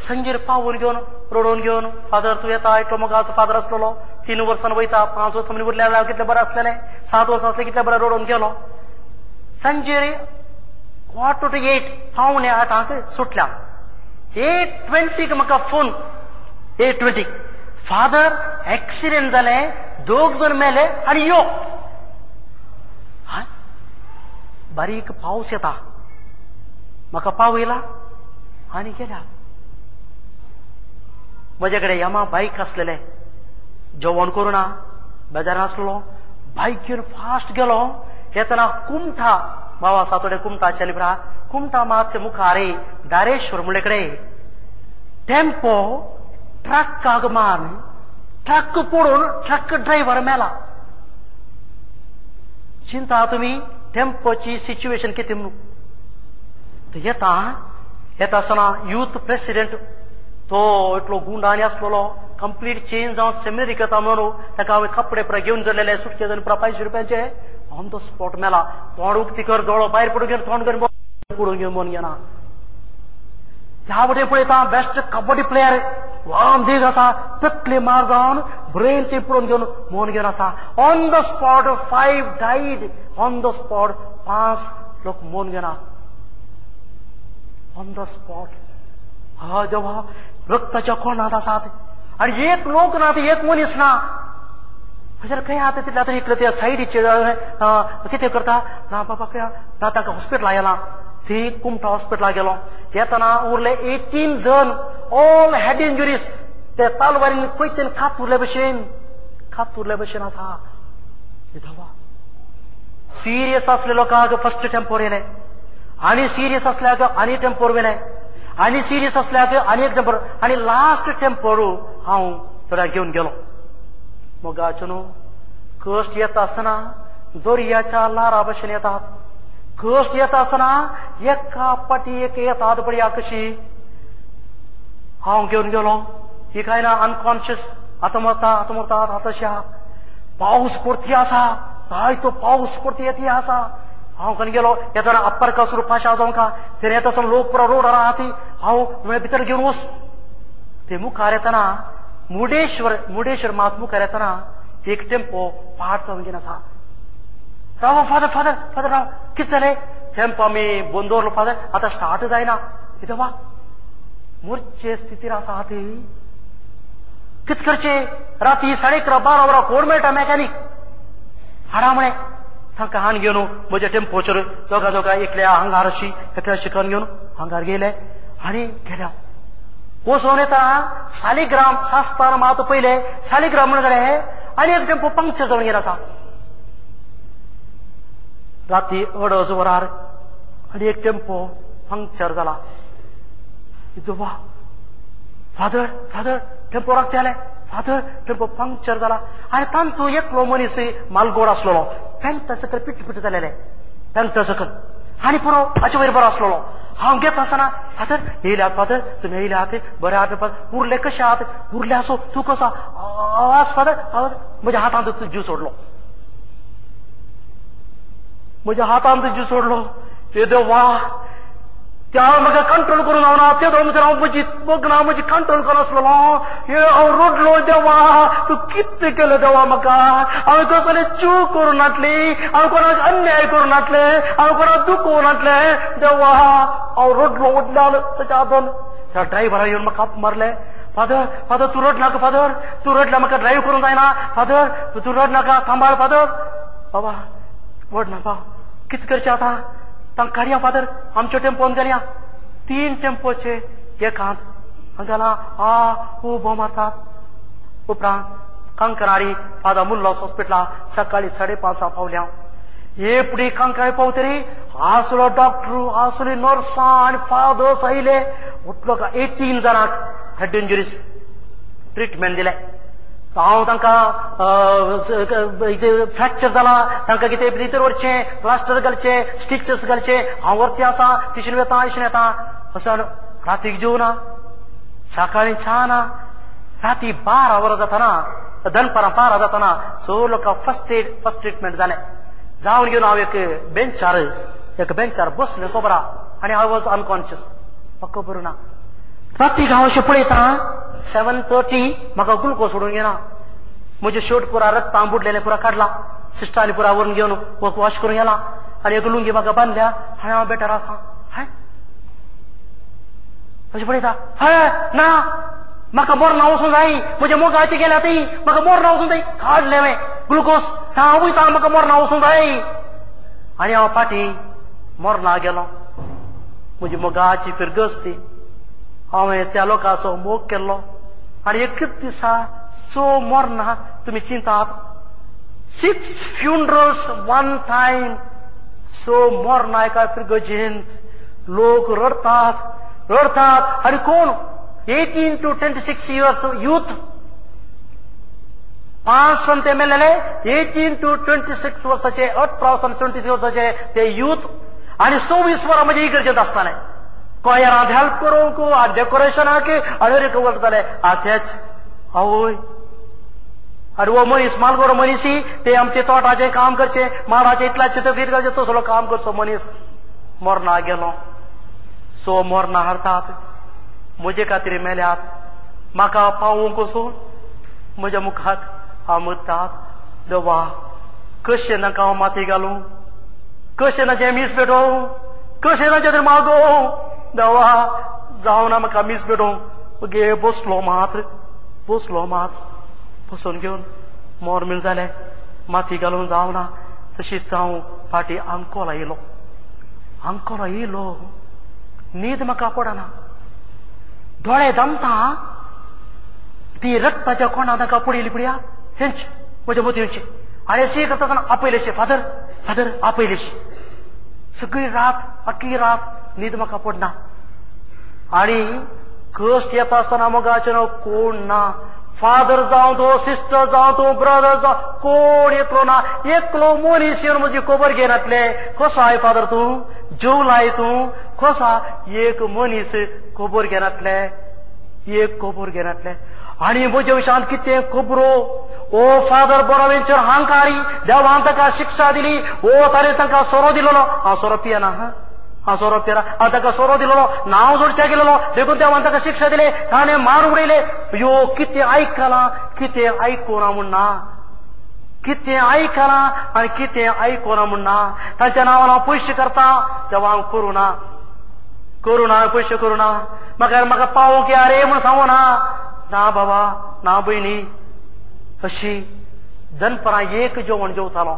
संजीर पावून घेवन रडोवन घेवन फादर तूं येता इतलो मोगाचो फादर आसलेलो, 3 वर्सां वयता, 5 वर्सां उरल्या वेळार कितलें बरें आसलेलें, 7 वर्सां आसलें कितलें बरें रडोवन गेलो. संजीर 7:45 7:45 सुटल्या. 8:20 म्हाका फोन, 8:20 फादर एक्सिडेंट जालें, 2 जाण मेले आनी यो. बारीक पावस येता, म्हाका पावयला आनी गेल्या. म्हजे कडेन यामा बायक आसलेलें, जेवण करुना बेजारान आसलो, बायक घेवन फास्ट गेलो. येतना कुमठा भाव आसा थोडे कुमटाचे लिब्रा कुमटा मातशे मुखार दारेश्वर म्हणले कडेन टेम्पो ट्रकाक मारून ट्रक पडून ट्रक ड्रायव्हर मेला. चिंता तुमी टेम्पोची सिच्युएशन कितें म्हणून. येता येता आसतना युथ प्रेसिडेंट तो इतलो गुंडांनी आसलेलो कंप्लीट चेंज जावन सेमिनरी करता म्हणून ताका हांवें कपडे पुरा घेवन चडलेले सुटके जावन पुरा 500 रुपयांचे ऑन the spot मेला. तोंड उक्ती कर दोळो भायर पडून घेवन तोंड करून पडून घेवन म्हणून घेना. ह्या वटेन पळयता बेस्ट कबड्डी प्लेयर वाम देग आसा तकले मार जावन ब्रेनचे पडून घेवन मोन घेवन आसा. On the spot 5 died. On the spot 5 लोक मोन घेना ऑन the spot. हा देवा रक्ताच्या कोणात आसात आनी एक लोक ना एक मनीस ना. अशें खंय आतां तितले आतां इतले त्या सायडीचेर कितें करता ना बाबा खंय ना ताका हॉस्पिटला गेला. ती कुमठा हॉस्पिटला गेलो. येतना उरले 18 जण ऑल हेड इंजुरीज. ते तालवारीन कोयतेन खात उरले भशेन खात उरले भशेन आसा. सिरियस आसले लोकांक फर्स्ट टेम्पोर येयले आनी सिरियस आसल्याक आनी टेम्पोर वेले आनी सिरियस आसल्याक आनी एक टेम्पोर आनी लास्ट टेम्पोर हांव थोड्या घेवन गेलो. मोगाचो न्हू कश्ट येता आसतना दर्याच्या ल्हारा भशेन येतात. कश्ट येता आसतना एका पाटी एक येतात पळया कशी. हांव घेवन गेलो. ही काय ना अनकॉन्शियस आतां मरता आतां मरता आतां पावस परती आसा जायतो पावस परती येती आसा. हांव खंय गेलो येतना अप्पर कासूर पाशा जावंक थंय येता आसतना लोक पुरो रोडार आहा ती हांव म्हळ्यार भितर घेवन वच. ते मुखार येतना मुर्डेश्वर मुर्डेश्वर मात मुखार येतना एक टेम्पो पाट जावन घेवन आसा. राव फादर फादर फादर राव कितें जालें? टेम्पो आमी बंद दवरलो फादर आतां स्टार्ट जायना. कितें वा मोरचे स्थितीर आसा ती कितें करचें? राती 11:30 12 वरां कोण मेळटा मॅकॅनीक हाडा म्हळें. तांकां हाण घेवन म्हज्या टेम्पोचेर दोगा दोगा एकल्या हांगार अशी एकल्या शिकन घेवन हांगार गेले आनी गेल्या. वचोन येता सालिग्राम सास्तान मात पयले सालिग्राम म्हणून जालें आनी एक टेम्पो पंक्चर जावन गेलो आसा. राती 2:30 वरार आनी एक टेम्पो पंक्चर जाला. वा फादर फादर टेम्पो राखताले फादर टेम्पो पंक्चर जाला. आनी तांतू एकलो मनीस मालगोड आसलेलो पेंटा सकयल पिट पिट जालेले पेंटा सकयल आनी पुरो हाचे वयर बरो आसलेलो. हांव घेत आसतना फादर येयल्यात फादर तुमी येयल्यात बरे आहात उरले कशे आहात उरले आसो तूं कसो आवाज फादर आवाज. म्हज्या हातांत जीव सोडलो म्हज्या हातांत जीव सोडलो. हे देवा त्या म्हाका कंट्रोल करून हांव ना ते दोन हांव म्हजी बगना म्हजी कंट्रोल करून आसलेलो. हे हांव रडलो देवा तूं कितें केलें देवा म्हाका. हांवें कसलें चूक करून नाटली हांवें कोणाक अन्याय करून नाटलें हांवें कोणाक दुखोवन नाटलें देवा. हांव रडलो उडल्यान ताच्या हातान त्या ड्रायव्हरा येवन म्हाका हात मारले. फादर फादर तूं रड नाका फादर तूं रडल्या म्हाका ड्रायव्ह करूंक जायना फादर तूं रड नाका थांबाळ फादर. बाबा व्हड ना बा कितें करचें आतां? तांकां काडया फादर आमच्या टेम्पोन घालया. 3 टेम्पोचे एकांत हांगा आ उबो मारतात. उपरांत कांकरारी फादर मुल्लोस हॉस्पिटला सकाळी 5:30 पावल्या. हे फुडें कांकरारी पावतरी आसलो डॉक्टर आसली नर्सां आनी फादर्स आयले. उठलो का 18 जाणांक हेड इंजुरीज ट्रिटमेंट दिले. हांव तांकां फ्रॅक्चर जाला तांकां कितें भितर व्हरचें प्लास्टर घालचें स्टिचस घालचें. हांव वरती आसा तिशेन वेता अशें येता असो रातीक जेवना सकाळीं च्या ना. राती 12 वरां जातना दनपारां 12 जातना सगळ्यो लोकां फर्स्ट एड फर्स्ट ट्रिटमेंट जालें. जावन घेवन हांव एक बेंचार बसलें खबर आनी I was unconscious म्हाका खबर ना. रातीक हांव अशें पळयता 7:30 म्हाका ग्लुकोज सोडून घेना. म्हजें शर्ट पुरा रक्तान बुडलेलें पुरा काडला सिस्टरांनी पुरा व्हरून घेवन वॉश करून गेला आनी एक लुंगी म्हाका बांदल्या आनी हांव बेटर आसा. हय अशें पळयता हय ना म्हाका मोरना वचूंक जाय म्हज्या मोगाचे गेल्या ती म्हाका मोरना वचूंक जाय. काडलें हांवें ग्लुकोज हांव वयता म्हाका मोरना वचूंक जाय. आनी हांव फाटीं मोरना गेलो. म्हजी मोगाची फिरगज ती हांवें त्या लोकांचो मोग केल्लो आनी एकच दिसा सो मोरना तुमी चिंतात 6 funerals 1 time सो मोरना एका फिरगजेंत लोक रडतात रडतात. आनी कोण 18 to 26 years youth, 5 सन ते मेलेले 18 to 26 वर्साचे, 18 सन 26 वर्साचे ते यूथ. आनी 26 वरां म्हणजे इगर्जेंत आसताले, कॉयरांत हेल्प करूंक आनी डेकोरेशनाक आनी करताले. आतेच आवय आनी हो मनीस मालगोडो मनीसी ते आमचे तोटाचें काम करचें, माडाचें इतल्याचें तकलीर करचें, तसलो काम करचो मनीस मरना गेलो. सो मरना हाडतात म्हजे खातीर मेल्यात, म्हाका पावोवंक वचून म्हज्या मुखार आमतात. देवा कशें नाका हांव माती घालूं, कशें नाचें मीस पेटोवं, कशें नाचें तर मागोवं. देवा जावना म्हाका मीस पेटोवंक. गे बसलो मात्र, बसलो मात, बसून घेवन मोर जालें, माती घालून जावना. तशीच हांव फाटीं अंकोला येयलो. अंकोला येयलो, न्हीद म्हाका पडना, दोळे दमता, ती रक्ताच्या कोणा ताका पडिल्ली पळया हेंच म्हज्या मोतयेची. आनी अशी करता आसतना आपयलेशी, फादर फादर आपयलेशी. सगळी रात अख्खी रात न्हीद म्हाका पडना. आनी कश्ट येता आसतना मोगाचें कोण ना, फादर जावं तूं, सिस्टर जावं तूं, ब्रदर जावं, कोण येतलो ना. एकलो मनीस येवन म्हजी खबर घेनातले, कसो I father तूं, जेवलाय तूं, कसो. एक मनीस खबर घेनातले, एक खबर घेनातले. आनी म्हज्या विशयांत कितें खबरो. ओ फादर बोनावेंचर हांकारी, देवान ताका शिक्षा दिली. ओ ताणें तांकां सोरो दिलोलो, हांव सोरो पियेना, हांव सोरो पियेना, हांव ताका सोरो दिलोलो, नांव जोडच्या गेलेलो, देखून देवान ताका शिक्षा दिले, ताणें मार उडयले. यो कितें आयकलां कितें आयकुना म्हूण ना, कितें आयकलां आनी कितें आयकुना म्हूण ना. तांच्या नांवान हांव पयशे करता, देवा हांव करूं ना, करूं ना, पयशे करूं ना, म्हाका म्हाका पावोवंक या रे म्हूण सांगू ना. ना बाबा, ना भयणी. अशी दनपरां एक जेवण जेवतालो.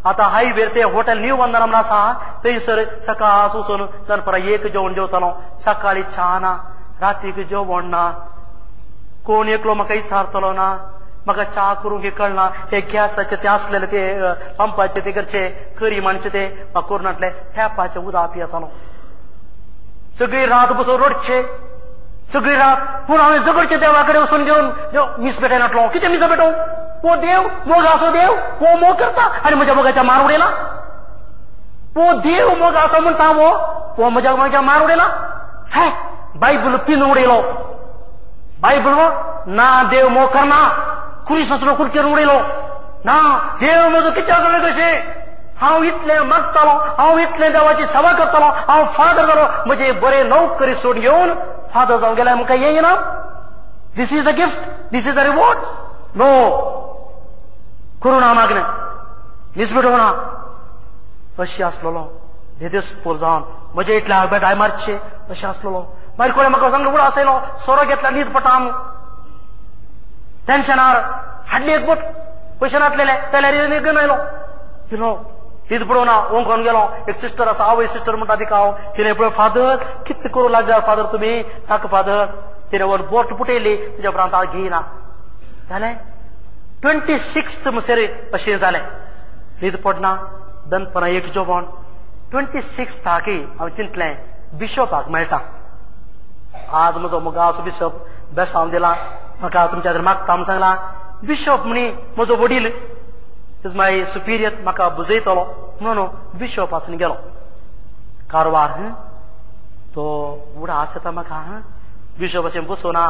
आतां हायवेर ते हॉटेल न्यू वंदना म्हण आसा, थंयसर सकाळ वचून दनपरां एक जेवण जेवतालो. सकाळी च्या ना, रातीक जेवण ना, कोण एकलो म्हाका विचारतलो ना, म्हाका च्या करूंक कळना. ते गॅसाचे ते आसलेले ते पंपाचे ते करचे करी माणचे ते म्हाका करून हाडले, टॅपाचें उदक पियेतालो. सगळी रात बसून रडचे, सगळी रात. पूण हांवें झगडचे देवा कडेन वचून घेवन मीस पेटयनाटलो. कितें मीस पेटोवं? हो देव मोग आसो, देव हो मोग करता आनी म्हज्या मोगाच्या मार उडयला. हो देव मोग आसो म्हणटा, हो हो म्हज्या मोगाच्या मार उडयला. हे बायबल पिन उडयलो, बायबल ना देव मोग करना, कुरीस आसलो कुडकेर उडयलो ना. देव म्हजो कित्याक कशें? हांव इतलें मागतालो, हांव इतलें देवाची सेवा करतालो, हांव फादर जालो, म्हजे बरे नोकरी सोडून घेवन फादर जावंक गेल्यार म्हाका येना. This is a gift, this is a reward. No, करूं ना मागणें, मीस पेटोवना. अशी आसलेलो देदेस्पोर जावन म्हजे इतल्या बेटाय मारचे अशें आसलेलो. मागीर कोणें म्हाका सांगलो, उडो आसयलो, सोरो घेतला, न्हीद पडटा, टेन्शनार हाडली एक बोट, पयशे नासलेले जाल्यार घेवन आयलो, पिलो, न्हीद पडोवना, ओंकोन गेलो. एक सिस्टर आसा, आवय सिस्टर म्हणटा तिका हांव. तिणें पळय फादर कितें करूं लागल्या फादर तुमी, नाका फादर. तिणें वर बोट पुटयली, तुज्या उपरांत हांव घेयना. जालें 26 म्हणसर अशें जालें, न्हीद पडना, दनपरां एक जेवण. 26 हांवें चिंतलें बिशोपाक मेळटा, आज म्हजो मोगाचो बिशोप बेसांव दिला म्हाका, तुमच्या खातीर मागता म्हूण सांगला. बिशोप म्हणी म्हजो वडील, is my superior, म्हाका बुजयतलो म्हणून बिशोप आसून गेलो कारवार. तो उडास येता म्हाका, बिशोप अशें बसोना.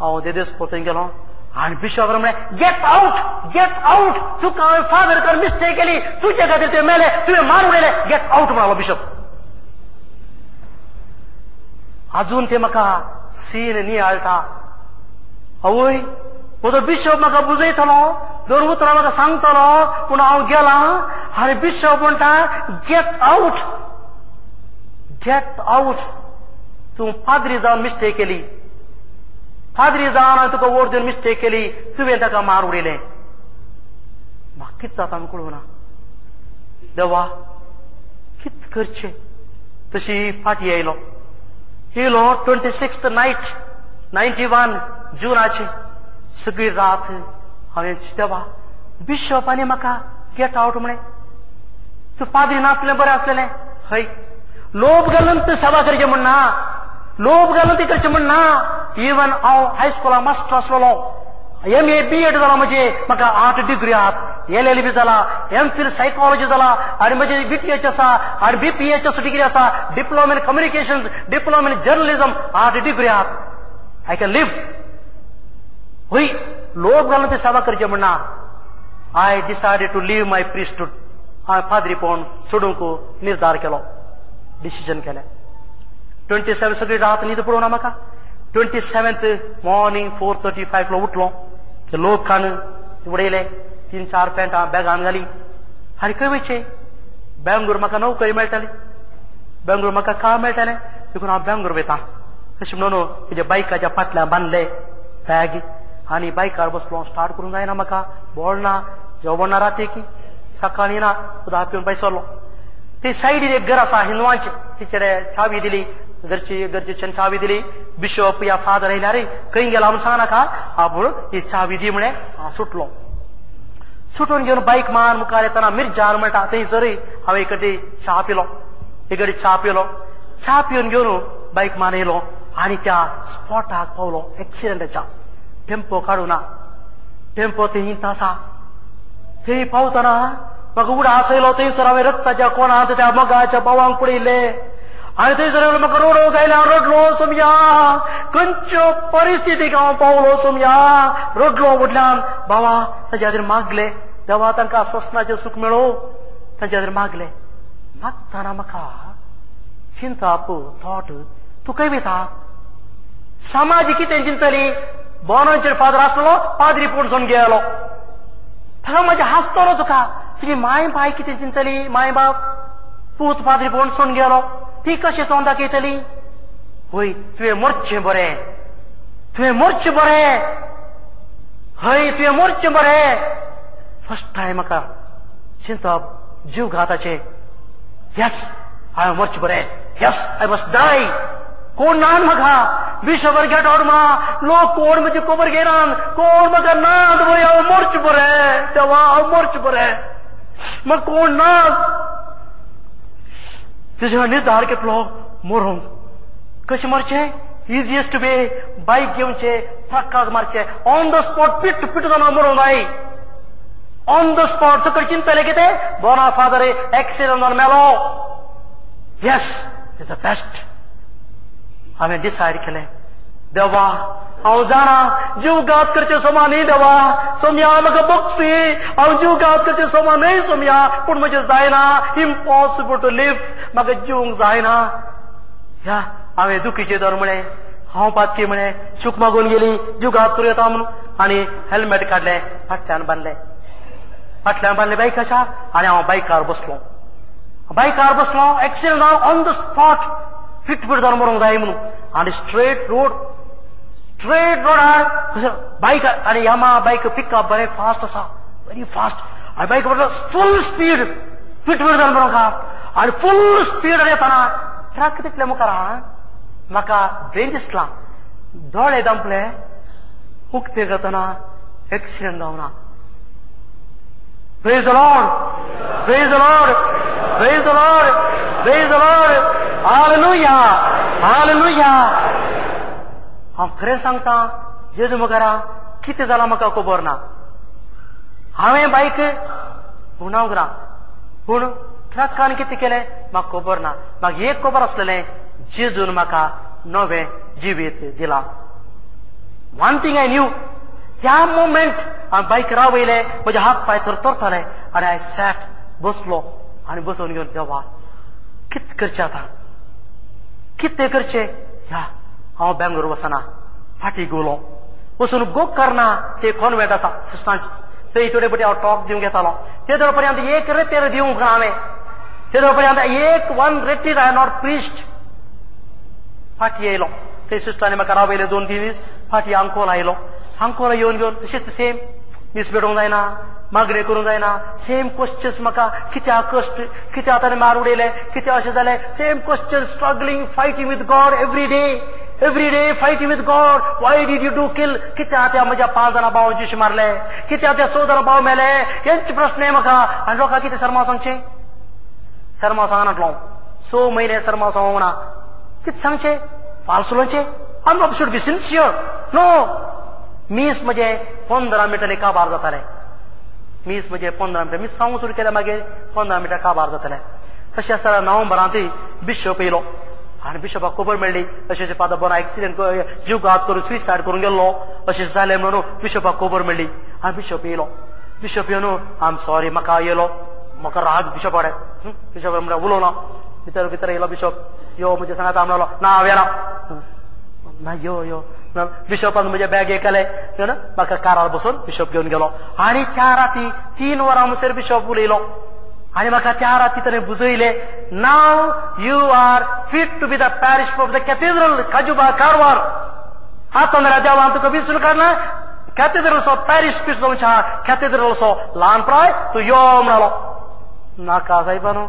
हांव देदेस परतून गेलो आनी बिशोप म्हणलें, गेट आउट, गेट आउट, तुका हांवें फादर कर मिस्टेक केली, तुजे खातीर ते मेले, तुवें मार उडयले, गेट आउट म्हणालो बिशोप. अजून ते म्हाका सीन नियाळटा. आवय म्हजो बिशोप म्हाका बुजयतलो, दोन उतरां म्हाका सांगतलो, पूण हांव गेलां आनी बिशोप म्हणटा गेट आउट, गेट आउट, तूं पाद्री जावन मिस्टेक केली, पाद्री जावन हांवें तुका वोट दिवन मिस्टेक केली, तुवें ताका मार उडयलें. म्हाका कितें जाता कळूं ना. देवा कितें करचें? तशी फाटी आयलो, येयलो 26 नायट 91 जुनाची सगळी रात हांवें देवा बिशोपानी म्हाका गेट आउट म्हळें, तूं पाद्री नासलें बरें आसलेलें. हय, लोभ घालून तूं सेवा करचें म्हण ना, लोभ घालून ती करचें म्हण ना. इवन हांव हायस्कुला मास्टर आसलेलो, एम ए बी एड जाला, म्हजे म्हाका 8 डिग्री आहात, एल एल बी जाला, एम फिल सायकोलॉजी जाला, आनी म्हजे बी टी एच आसा, आनी बी पी एच एस डिग्री आसा, diploma in communication, diploma in journalism, 8 degree आहात. I can live. हय, लोभ घालून ते सेवा करचे म्हण ना. I decided to leave my priesthood. हांवें पाद्रीपण सोडूंक निर्धार केलो, डिसिजन केलें. 27 सगळी रात न्हीद पडूं ना म्हाका. 27th morning 4:35 उठलो, ते लोक खाण उडयले, 3-4 पॅन्टां बॅगान घाली आनी खंय वयचें? बेंगलोर म्हाका नोकरी मेळटाली, बेंगलोर म्हाका काम मेळटालें, देखून हांव बेंगलोर वयता अशें म्हणून म्हज्या बायकाच्या फाटल्यान बांदले बॅग आनी बायकार बसलो. स्टार्ट करूंक जायना म्हाका, बोळ ना, जेवण ना, राती की सकाळीं ना, उदक पिवन पयसलो. ते सायडीन एक घर आसा हिंदवांचें, तिचें चावी दिली, घरची चावी दिली. बिशप या फादर येयल्यार खंय गेला म्हणून सांगनाका, आपूण ही चावी दी म्हणे. हांव सुटलो. सुटून घेवन बायक मान मुखार येतना मिर्जान म्हणटा थंयसर हांवें इकडे च्या पिलो, इकडे च्या पिलो. च्या पिवन घेवन बायक मान येयलो आनी त्या स्पॉटाक पावलो एक्सिडंटाच्या. टेम्पो काडूना, टेम्पो थंय आसा. थंय पावतना म्हाका उडास येयलो. थंयसर हांवें रक्ताच्या कोणांत त्या मोगाच्या भावांक पळयलें आनी थंयसर म्हाका रोडोंक आयलें. हांव रडलो, सोमया खंयच्यो परिस्थितीक हांव पावलो सोमया. रडलो व्हडल्यान, बाबा ताज्या खातीर मागले, देवा तांकां ससनाचें सूख मेळो, ताज्या खातीर मागले. मागतना म्हाका चिंतप थॉट, तूं खंय वयता? समाज कितें चिंतली? बोनांचेर फादर आसलो, पाद्री पूण गेलो. हांगा म्हजें हांसतलो तुका. तुजी माय बाय कितें चिंतली? माय बाप पूत पाद्री पूण सोडून गेलो, ती कशें तोंड दाखयतली? हय, तुवें मोरचें बरें, तुवें मोरचें बरें, हय तुवें मोरचें बरें. फर्स्ट टायम म्हाका चिंतप जीवघाताचें. येस, हांवें मोरचें बरें, येस I must डाय. कोण ना म्हाका, बिशपर गेट आवट म्हणा, लोक कोण म्हजी खबर घेनात, कोण म्हाका ना, हांव मोरचें बरें देवा, हांव मोरचें बरें, म्हाका कोण ना. तुज्या निर्धार घेतलो मरोंक. कशें मरचें? इजिएस्ट वे, बायक घेवचें, ट्रकाक मारचें, on the spot pit pit जावन मरोंक जाय, ऑन the spot. सकयल चिंतलें कितें? बोना फादर एक्सिडंट जावन मेलो. Yes, is the best. हांवें डिसायड केलें, देवा हांव जाणा जीवघात करचें समा न्ही देवा, सोमया म्हाका बक्षी, हांव जीवघात करचें समा न्हय सोमया, पूण म्हजें जायना, इम्पॉसिबल टू लिव, म्हाका जिवंक जायना. ह्या हांवें दुखीचें दर म्हळें, हांव पातकी म्हळें, चूक मागून गेली, जीवघात करूं येता म्हणून. आनी हेल्मेट काडलें, फाटल्यान बांदलें, फाटल्यान बांदलें बायकाच्या आनी हांव बायकार बसलो. बायकार बसलो, एक्सिडंट जावन ऑन the spot फिटफीट जावन मरोंक जाय म्हणून. आनी स्ट्रेट रोड, स्ट्रेट रोडार बायक आनी यामा बायक पिकअप बरें फास्ट आसा, व्हेरी फास्ट. आनी बायक म्हणटा फूल स्पीड, फिटफीट जावन मरोंक आनी फूल स्पीड येतना ट्रक तितले मुखार म्हाका बेन दिसला, दोळे दामपले, उक्ते जातना एक्सिडंट जावना. Praise the Lord, praise the Lord, praise the Lord, praise the Lord, hallelujah, hallelujah. हांव खरें सांगता, जेजू मुखारा कितें जालां म्हाका खबर ना. हांवें बायक उणावंक ना, पूण ट्रकान कितें केलें म्हाका खबर ना. म्हाका एक खबर आसलेलें, जेजून म्हाका नवें जिवीत दिलां. वन थिंग I new, त्या मोमेंट हांवें बायक रावयलें, म्हजे हात पांय थरथरताले आनी I sat बसलो आनी बसोवन घेवन, देवा कितें करचें आतां, कितें करचें? ह्या हांव बेंगलोर वचना, फाटीं गेलो, वचून गोकर्णा ते कॉन्वेंट आसा सिस्टरांचें, थंय थोडे पटी हांव टॉक दिवंक येतालो. ते दोळ पर्यंत एक रेतेर दिवंक ना हांवें, ते दोळ पर्यंत एक वन रेतीर I not priest. फाटीं येयलो, थंय सिस्टरांनी म्हाका रावयले 2-3 दीस. फाटीं अंकोला आयलो, अंकोला येवन घेवन तशेंच सेम मीस भेटोवंक जायना, मागणें करूंक जायना, सेम क्वेश्चन्स म्हाका, कित्याक कश्ट, कित्याक ताणें मार उडयलें, कित्याक अशें जालें, same question, struggling, fighting with God every day, every day fighting with God. Why did you do kill? कित्याक त्या म्हज्या 5 जाणां भावांक मारले, कित्याक त्या 6 जाणां भाव मेले, हेंच प्रश्न म्हाका. आनी लोकांक कितें सर्मा सांगचें? सरमाव सांगनाटलो 6 महिने सरमाव सांगूंक ना. कितें सांगचें? फाल्स उलोवचें? I should be sincere. No, मीस म्हजें 15 मिनटांनी काबार जातालें. मीस म्हजें 15 मिनटां मीस सांगूंक सुरू केलें, मागीर 15 मिनटां काबार जातालें. तशें आसतना नोव्हेंबरांत बिशप येयलो आनी बिशपाक खबर मेळ्ळी अशें फादर बोना एक्सिडेंट जीवघात करून सुसायड करून गेल्लो अशें जालें म्हणून बिशपाक खबर मेळ्ळी. आनी बिशप येयलो. बिशप येवन I am sorry म्हाका येयलो, म्हाका राग बिशप कडेन. बिशप म्हणल्यार उलोवना, भितर भितर येयलो बिशप. यो म्हजे सांगात म्हणलो ना हांव येना ना, यो यो. बिशपान म्हजे बॅग केलें, म्हाका कारार बसून बिशप घेवन गेलो. आनी त्या राती 3 वरां म्हणसर बिशप उलयलो आनी म्हाका त्या राती ताणें बुजयलें, now you are fit to be the parish of the cathedral Kajuba Karwar. आतां जाल्यार देवान तुका विसरून काडला, कॅथेड्रलचो पॅरिश पीट जावच्या कॅथेड्रलचो ल्हान प्राय तूं यो म्हणालो. नाका सायबानो,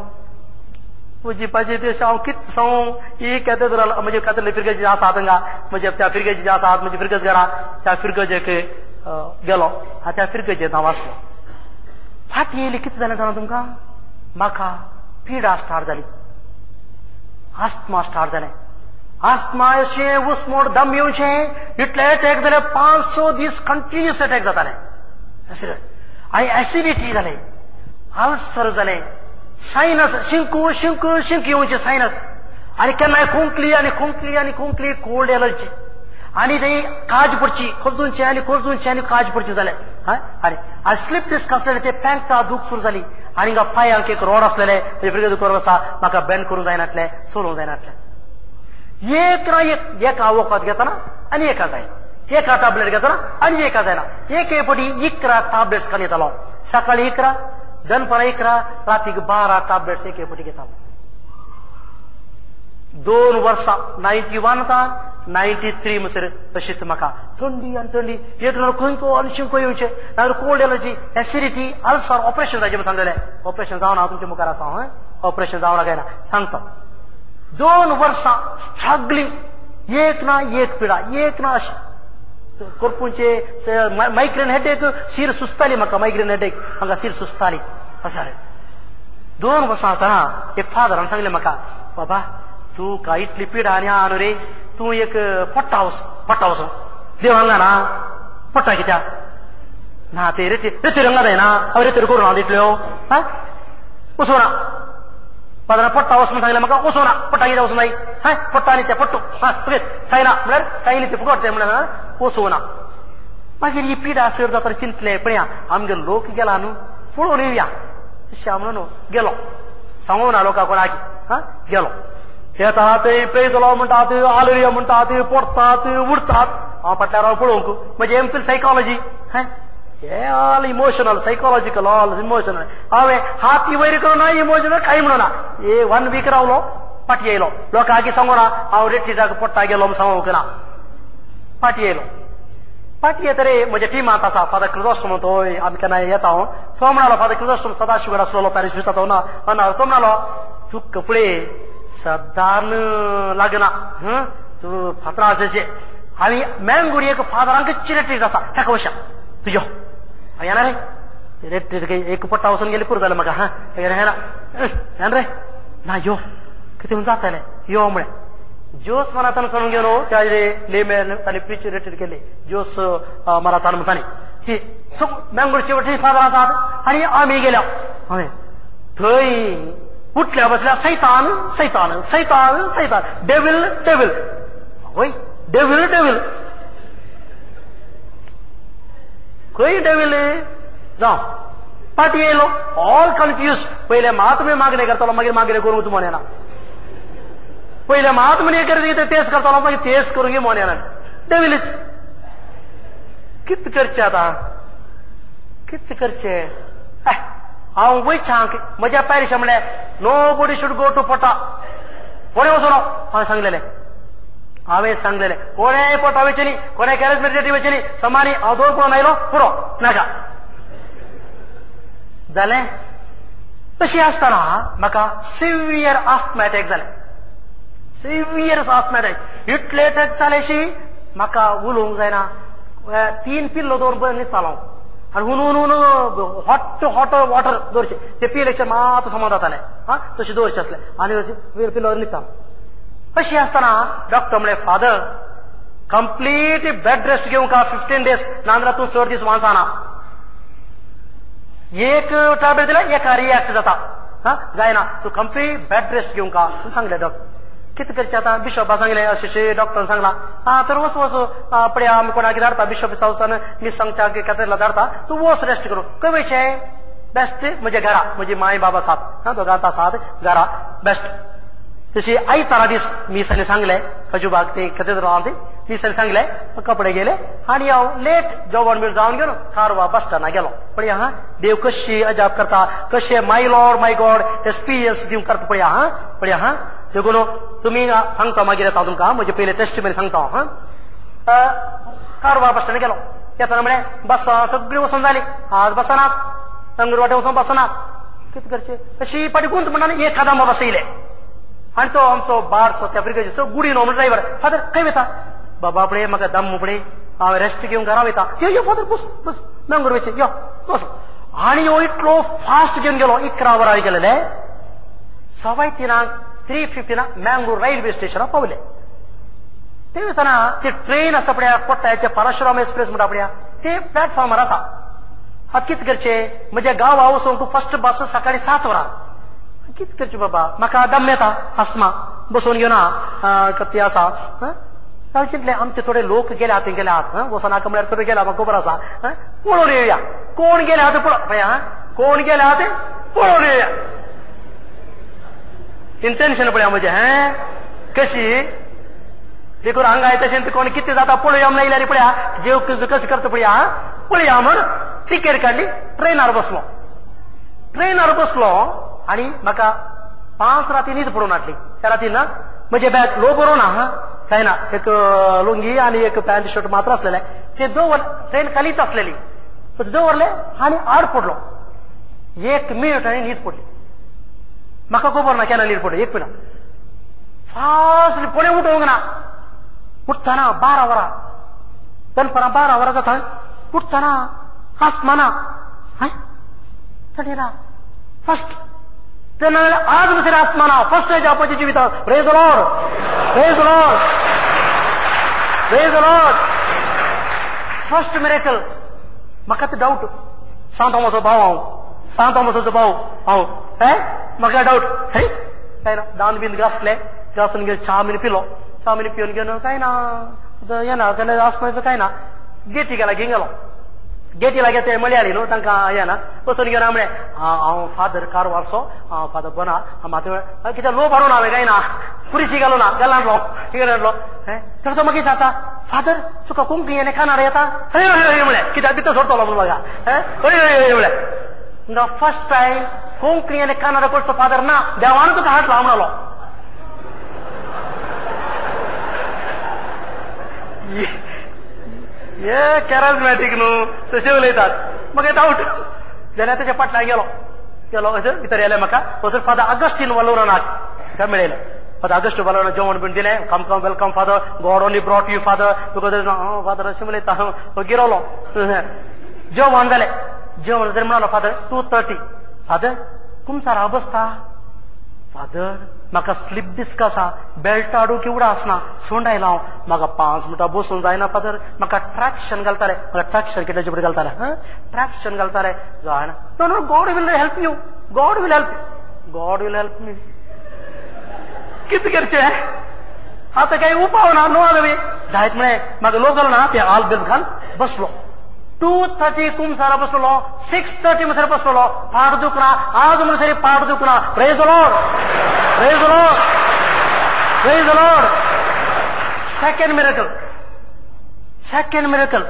म्हजी पाजी देश हांव कितें सांगू, ही कॅथेड्रल म्हजी कॅथेड्रल फिरगजी आसा हांगा, म्हजे त्या फिरगजी जे आसात म्हजी फिरगज घरा, त्या फिरगजेक गेलो. त्या फिरगजेंत हांव आसलो. फाटीं येयली कितें जालें जाणा तुमकां, म्हाका पिडा स्टार्ट जाली, आस्मा स्टार्ट जालें. आस्मा अशें उस्मोड दम येवचें, इतले अटॅक जाले 5-6 दीस कंटिन्युअस अटॅक जाताले. आनी एसिडिटी जालें, अल्सर जालें, सायनस शिंकू शिंकू शिंक येवचें सायनस, आनी केन्नाय खोंकली आनी खोंकली आनी खोंकली, कोल्ड एलर्जी, आनी ते काज पडची, खोजूनचें आनी खोजूनचें आनी काज पडचें जालें. आनी स्लीप डिस्क आसलेले ते पँटा दूख सुरू जाली. आनी हिंगा पांयांक एक रोड आसलेले म्हणजे दुखर आसा, म्हाका बेंड करूंक जायनातलें, चलोवंक जायनातलें. एक ना एक एका वखद घेतना आनी एका जायना, एका टॅबलेट घेतना आनी एका जायना. एके पटी 11 टॅबलेट्स काडून येतालो, सकाळी 11, दनपारां 11, रातीक 12 टॅबलेट्स एके पटी घेतालो. 2 वर्सां 91 ता 93 म्हणसर तशीच म्हाका थंडी आनी थंडी, एक ना खंयको आनी शिंको येवचें, नाजाल्यार cold allergy, acidity, ulcer. Operation जायचें म्हूण सांगलेलें, ऑपरेशन जावना तुमच्या मुखार आसा हांव, ऑपरेशन जावना काय ना सांगता. 2 वर्सां स्ट्रगलिंग, एक ना एक पिडा, एक ना अशें करपुंचे मायग्रेन हेडेक, शीर सुचताली म्हाका, मायग्रेन हेडेक म्हाका शीर सुचताली. असां 2 वर्सां आसतना एक फादरान सांगलें म्हाका, बाबा तूं काय इतली पिडा आनी आहा न्हू रे, तूं एक पोट्टा वच, पोट्टा वचूं देव हांगा ना, पोट्टा कित्याक ना, ते रेती रेती रंगा जायना, हांव रेतीर करूं ना तितल्यो, हा वचूं ना. फादरान पोट्टा वच म्हूण सांगलें म्हाका, वचूं ना, पोट्टा कित्याक वचूं जाय, हा पोट्टा आनी ते पट्टू, हा ओके कांय ना म्हळ्यार कांय न्ही ते फुकट तें म्हळ्यार वचूं ना. मागीर ही पिडा चड जाता चिंतलें, पळया आमगेर लोक गेला न्हू, पळोवन येवया अशें हांव म्हणून गेलो, सांगूं ना लोकां कोणाक, हा गेलो. येतात प्रेजलो म्हणटात, आलरिया म्हणटात, पडटात उडटात. हांव फाटल्यान राव पळोवंक, म्हजें एम फिल सायकोलॉजी, हे all emotional, psychological, all emotional. हांवें हात वयर करूं ना, इमोशनल कांय म्हणना. ए 1 वीक रावलो, फाटीं येयलो. लोकां आगी सांगूं ना हांव रेट्रिटाक पडटा गेलो म्हूण सांगूंक ना. फाटीं येयलो. फाटीं येतरे म्हज्या टिमांत आसा फादर क्रिजोस्टम, तो आमी केन्ना येता हांव, तो म्हणालो फादर क्रिजोस्टम सदाशिव कडेन आसलेलो पॅरिश तो ना, तो म्हणालो तुका पळय सदान लागना, तूं फातरां आसाचे. आनी मँगूर एक फादरांक रेट्रीट आसा, ताका वशा तूं यो. हांव येना रे, रेट्रीट एक पट्टा वचून गेली पुरो जालें म्हाका, हा येना येना रे ना, यो कितें म्हूण जातालें, यो म्हळें. जोस मनातान करून गेलो, त्या लेमेन ताणें प्रिच रेट्रीट केली, जोस मरातान म्हणटानी ही मँगूरचे वटेन फादर आसात आनी आमी गेल्या. हांवें थंय उठल्या बसल्या सैतान सैतान सैतान सैतान, डेविल डेविल, वय डेविल डेविल, खंय डेविल जावं. फाटीं येयलो ऑल कन्फ्यूज. पयलें मात मी मागणें करतालो, मागीर मागणें करूंक तूं मोनेना. पयलें मात म्हण करता तेच करतालो, मागीर तेच करूंक मोनेना. डेविल कितें करचें आतां, कितें करचें? हांव वयचांक म्हज्या पॅरिशा म्हणलें nobody should go to Pota, कोणें वचूं न्हू. हांवें सांगलेलें, हांवें सांगलेलें कोणें पोटा वयचें न्ही, कोणें कॅरिजमेटिक वयचें न्ही, समानी हांव 2 पळोवन आयलो पुरो नाका जालें. तशें आसतना म्हाका सिवियर आस्थमा अटॅक जालें, सिवियर आस्थमा अटॅक. इतले अटॅक जाले शी म्हाका उलोवंक जायना. 3 पिल्लो दवरून न्हिदतालो हांव. आनी हुनून हुन हॉट हॉट वॉटर दवरचें, ते पिलेचे मात समा जातालें. हा, तशें दवरचें आसलें आनी पिलोवर न्हिदता. अशी आसतना डॉक्टर म्हळें, फादर कंप्लीट बेड रेस्ट घेवंक 15 डेज, नाजाल्यार तूं चड दीस वांचना. एक टॅबलेट दिल्यार एका रिएक्ट जाता, हा जायना, तूं कंप्लीट बेड रेस्ट घेवंक सांगलें डॉक्टर. कितें करचें आतां? बिशॉपा सांगलें अशें अशें डॉक्टरान सांगलां. आं तर वच वच पळय आमी कोणाक धाडता, बिशॉप हावसान मिस सांगच्या कॅथेड्रला धाडता, तूं वच रेस्ट करूं. खंय वयचें? बेस्ट म्हज्या घरा, म्हजी माय बाबा आसात, हा दोगां आतां आसात घरा, बेस्ट. तशी आयतारा दीस मिसांनी सांगलें, खजूबाग ते कॅथेड्रलांत मिसांनी सांगलें, कपडे गेले आनी हांव लेट जेवण बीण जावन गेलो, कारवार बस स्टँडार गेलो. पळया हा देव कशी अजाप करता, कशे my lord my God experience दिवंक करता. पळया हा, पळया हा. देखून तुमी सांगता मागीर येता तुमकां म्हजे पयले टेस्टिमनी सांगता हांव. कारवार बस स्टँडार गेलो, येतना म्हळें बसां सगळीं वचून जालीं, आज बसनात, तंगूर वाटे वचून बसनात, कितें करचें? अशी फाटी गुंत म्हणून एक कादंबा बसयले. आनी तो आमचो बारसो त्या आफ्रिकेचो गुडी न्हू ड्रायव्हर, फादर खंय वयता? बाबा पळय म्हाका दम पळय, हांव रेस्ट घेवंक घरा वयता. यो यो फादर बस बस, मंगळूर वयचें, यो बस. आनी यो इतलो फास्ट घेवन गेलो, 11 वरां गेलेले, 2:15 3:15 मंगळूर रेल्वे स्टेशनार पावले. ते वतना ती ट्रेन आसा पळय कोट्टायचे परशुराम एक्सप्रेस म्हणटा पळय, ते प्लॅटफॉर्मार आसा. आतां कितें करचें? म्हज्या गांवा वचूंक फर्स्ट बस सकाळीं 7 वरां. कितें करचें बाबा, म्हाका दम येता, आसमा बसोवन घेवना ती आसा. हांवें चिंतलें आमचे थोडे लोक गेल्यात थंय गेल्यात, वचनाका म्हळ्यार थोडे गेल्या म्हाका खबर आसा, पळोवन येवया कोण गेल्या ते, पळय हा कोण गेल्या ते पळोवन येवया. इंटेन्शन पळया म्हजें, हें कशी देखून हांगा तशें कोण कितें जाता पळोवया म्हण येयल्यार पळया जेव कशें करता पळया पळया म्हण तिकेट काडली, ट्रेनार बसलो. ट्रेनार बसलो आनी म्हाका 5 राती न्हीद पडून हाडली. त्या राती ना म्हजें बॅग लो बरोवन ना, हा काय ना, एक लुंगी आनी एक पॅन्ट शर्ट मात्र आसलेलें, ते दवर ट्रेन खालीच आसलेली, दवरले आनी आड पडलो. 1 मिनट आनी न्हीद पडली. म्हाका खबर ना केन्ना न्हीद पडली, 1 मिनट फास्ट कोणें उठोवंक ना. उठतना 12 वरां, दनपरां 12 वरां जाता, उठतना आसमाना हय थंडेरा फर्स्ट तेन्ना आज म्हणसर आसमाना फर्स्ट जावपाच्या जिवितांत. Praise the lord, praise the lord, praise the lord. First miracle. म्हाका तो डावट, सांत थॉमसाचो भाव हांव, सांत थॉमसाचो भाव हांव, हे म्हाका डावट. हे काय ना दान बीन घासले, घासून गेले, च्या बीन पिलो, च्या बीन पिवन घेवन काय ना येना जाल्यार आसमा काय ना गेटी गेला घेवन गेलो. गेटी लागीं ते मळयाली न्हू तांकां येना वचून घेवन हांव म्हळें हांव फादर कारवारचो, हांव फादर बोना, माथ्या कितें लोप हाडून हांवें काय ना पुरिसी घालूं ना गेलांतलो गेलांतलो. तर तो मागीर जाता, फादर तुका कोंकणी आनी कानाड येता? हय हय हय म्हळें, कित्याक भितर सोडटलो म्हूण म्हाका. हय हय हय म्हळें. फर्स्ट टायम कोंकणी आनी कानाड करचो फादर ना, देवान तुका हाडला म्हणलो. हे कॅरिज्मॅटीक न्हू तशें उलयतात. मागीर डावट जाल्यार तेच्या फाटल्यान गेलो, गेलो भितर येयलें म्हाका वचून फादर ऑगस्टीन वलोरनाक ताका मेळयलें. फादर ऑगस्टीन वलोरना जेवण बीण दिलें, come come welcome father, God only brought you father, because father अशें उलयता. गिरवलो, जेवण जालें, जेवण जालें म्हणलो फादर 2:30, फादर कुमसार बसता, फादर म्हाका स्लीप डिस्क आसा, बेल्ट हाडूंक एवढो आसना, सोंड आयला हांव, म्हाका 5 मिनटां बसूंक जायना फादर, म्हाका ट्रॅक्शन घालताले, म्हाका ट्रॅक्शन कित्याचे फुडें घालताले, हा ट्रॅक्शन घालताले, जायना. No no, God will help you, God will help, God will help me. कितें करचें आतां? कांय उपाव ना, नो आमी जायत म्हळें म्हाका लोक घालो ना ते आल बिल घाल बसलो. 2:30 कुमसारा बसलो, 6:30 म्हणसर बसलो, पाट दुखना आज म्हणसर पाट दुखना. Praise the lord, praise the lord, praise the lord. Second miracle, second miracle.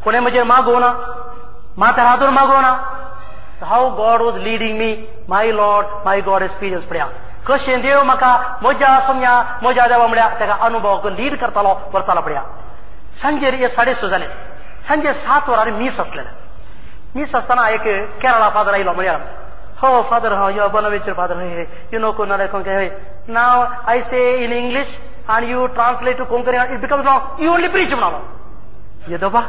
कोणें म्हजेर मागोवना, माथ्यार हातून मागोवना. How God was leading me, my lord my God experience. पळया कशें देव म्हाका म्हज्या सोम्या म्हज्या देवा म्हळ्यार ताका अनुभव लीड करतालो, व्हरतालो. पळया सांजेर 6:30 जालें, सांजे 7 वरां मीस आसलेलें. मीस आसतना एक केरळा फादर आयलो म्हळ्यार, हो फादर, हो यो बोनावेंचर फादर, हय you know Kannada Konkani, हय now I say in English and you translate to Konkani, it becomes long, you only preach म्हणलो. ये दोबा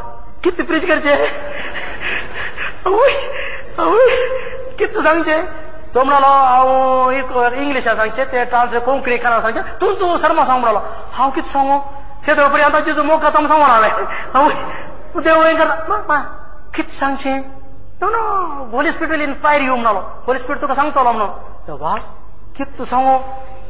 कितें प्रीच करचें? आवय कितें सांगचें? तो म्हणालो हांव इंग्लिशा सांगचें, ते ट्रान्सलेट कोंकणी कन्नड सांगचें, तूं तूं सर्मा सांग म्हणालो. हांव कितें सांगू? ते पर्यंत जेजू मोग करता म्हूण सांगूं हांवें. आवय देव हें करता, कितें सांगचें? No no, Holy Spirit will inspire you म्हणालो. होली स्पिरिट तुका सांगतलो म्हणून. देवा कितें सांगू?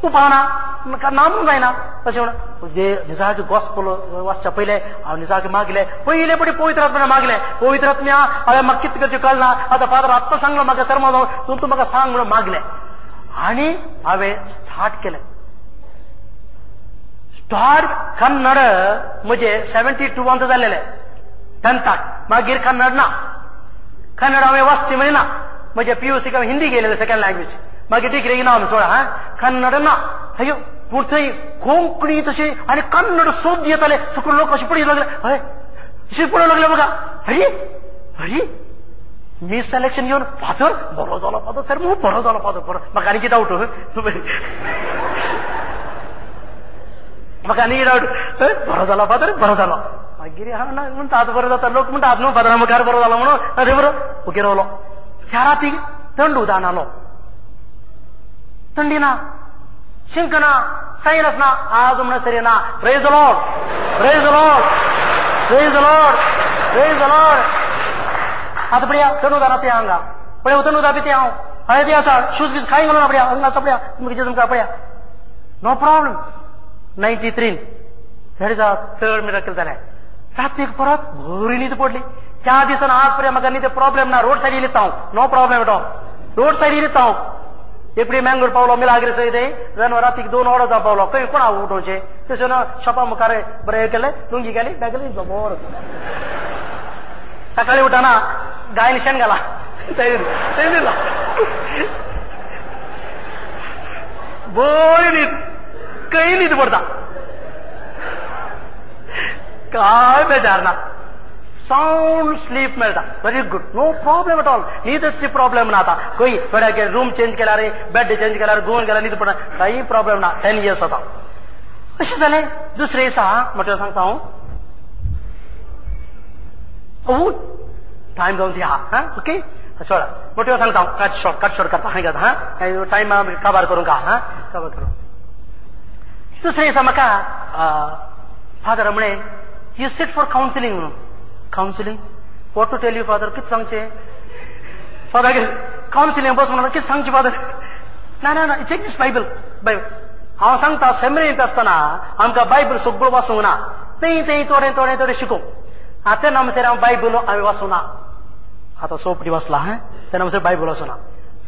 तूं पावना, म्हाका ना म्हणून जायना. अशें म्हणून निजाक गॉस्पल वाचच्या पयलें हांव निजाक मागलें, पयले पटी पवित्र आत्म्या मागलें. पवित्र आत्म्या हांवें म्हाका कितें करचें कळना, आतां फादर आत्तां सांगलो म्हाका सर्मा जावन, तूं तूं म्हाका सांग म्हणून मागलें. आनी हांवें स्टार्ट केलें. स्टार्ट कन्नड म्हजें 72 जाल्लेलें टेंथाक. मागीर कन्नड ना, कन्नड हांवें वाचचें म्हळें ना. म्हजें PUC हांवें हिंदी गेलेलें सेकंड लँग्वेज, मागीर डिग्री ना सोडा. हा कन्नड ना, अयो पूण थंय कोंकणी तशी आनी कन्नड सोद येताले. सगळे लोक अशे पळोवंक लागले, हय अशे पळोवंक लागले म्हाका. हरी हरी मी सिलेक्शन घेवन फादर बरो जालो, फादर सर बरो जालो, फादर बरो. म्हाका आनी कितें डावट, म्हाका आनी डावट, बरो जालो फादर बरो जालो. मागीर हांव ना म्हणटा आतां बरो जाता, लोक म्हणटा आतां न्हू फादरा मुखार बरो जालो म्हणून. अरे बरो ओके रावलो. ह्या राती थंड उदक नालो, थंडी ना, शिंक ना, सायनस ना, आज म्हणसर ना. Praise the Lord, praise the Lord, praise the Lord, praise the Lord. आतां पळया थंड उदक ते हांगा पळय, थंड उदक बी हांव हय ते आसा, शूज बीज खाय घालून पळया हांगा आसा पळया, तुमकां तुमकां पळया. No problem. 93 that is a third miracle जालें. रातीक परत बरी न्हीद पडली. त्या दिसान आज पर्यंत म्हाका न्हीद प्रॉब्लेम ना. रोड सायडीन न्हिदता हांव, no problem at all. Road सायडीन न्हिदता हांव. एकडी मँगलोर पावलो मिलाग्री सयत, जाल्यार रातीक 2 वरां जावन पावलो. खंय कोणा उठोवचें? तशें ना शॉपा मुखार बरें केलें, लुंगी गेली, बॅग गेली, बरो. सकाळी उठना गायन शेण घाला, थंय न्हिदला. बरी न्हीद, खंय न्हीद पडटा, काय बेजार ना, साउंड स्लीप मेळटा. Very good, no problem at all. न्हीदची problem ना आतां. खंय थोड्या रूम चेंज केल्यार, बेड चेंज केल्यार, गोवन गेल्यार न्हीद पडना, कांय प्रॉब्लेम ना. 10 years आतां. अशें जालें. दुसरें दिसा म्हटल्यार सांगता हांव, टायम जावन ती आहा. ओके सोडा, मोठ्यो सांगता हांव, कट शॉर्ट कट शॉर्ट करता. हांगा हा टायम काबार करूंक हा काबार करूं. दुसरें दिसा म्हाका फादर म्हळें, you seat for counselling म्हणून. Counselling? What to tell you father? कितें सांगचें फादर? कावन्सिलींग बस म्हणून कितें सांगचें फादर? ना ना ना, टेक दीस बायबल. बायबल हांव सांगता, सेमिनरींत आसतना आमकां बायबल सगळो वाचूंक ना, थंय थंय थोडें थोडें थोडें शिकोवंक. आतां तेन्ना म्हणसर हांव बायबल हांवें वाचूंक ना. आतां सोपटी वाचला हां, तेन्ना म्हणसर बायबल वाचूं ना.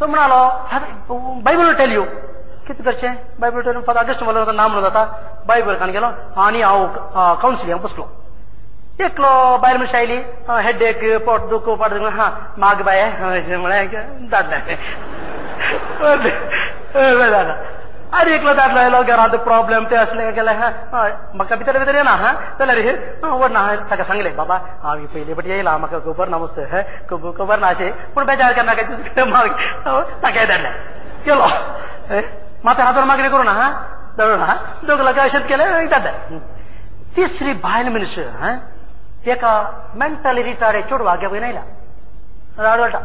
तो म्हणालो बायबल टेल you. कितें करचें? बायबल टेल फादर अगस्ट म्हणलो ना म्हणून जाता. बायबल खाण गेलो आनी हांव कावन्सिलिंग बसलो. एकलो बायल मनशां आयली, हेडेक, पोट दुखो, पोट दुखो. हा माग बाये म्हळें, धाडलें. आनी एकलो दादलो आयलो, घरांत प्रॉब्लेम ते आसले गेले. हा म्हाका भितर भितर येना हा जाल्यार व्हड ना. ताका सांगलें, बाबा हांव पयले पटी येयला, म्हाका खबर ना मस्त, खबर ना अशें, पूण बेजार करनाका. माग ताकाय धाडलें. गेलो माथ्यार हातार मागणी करूं ना, हा धाडूं ना. दोग लोकां अशेंच केलें, धाडलें. तिसरी बायल मनीस एका मेंटली रिटार्ड चेडवाक घेवन आयल्या. राडवटा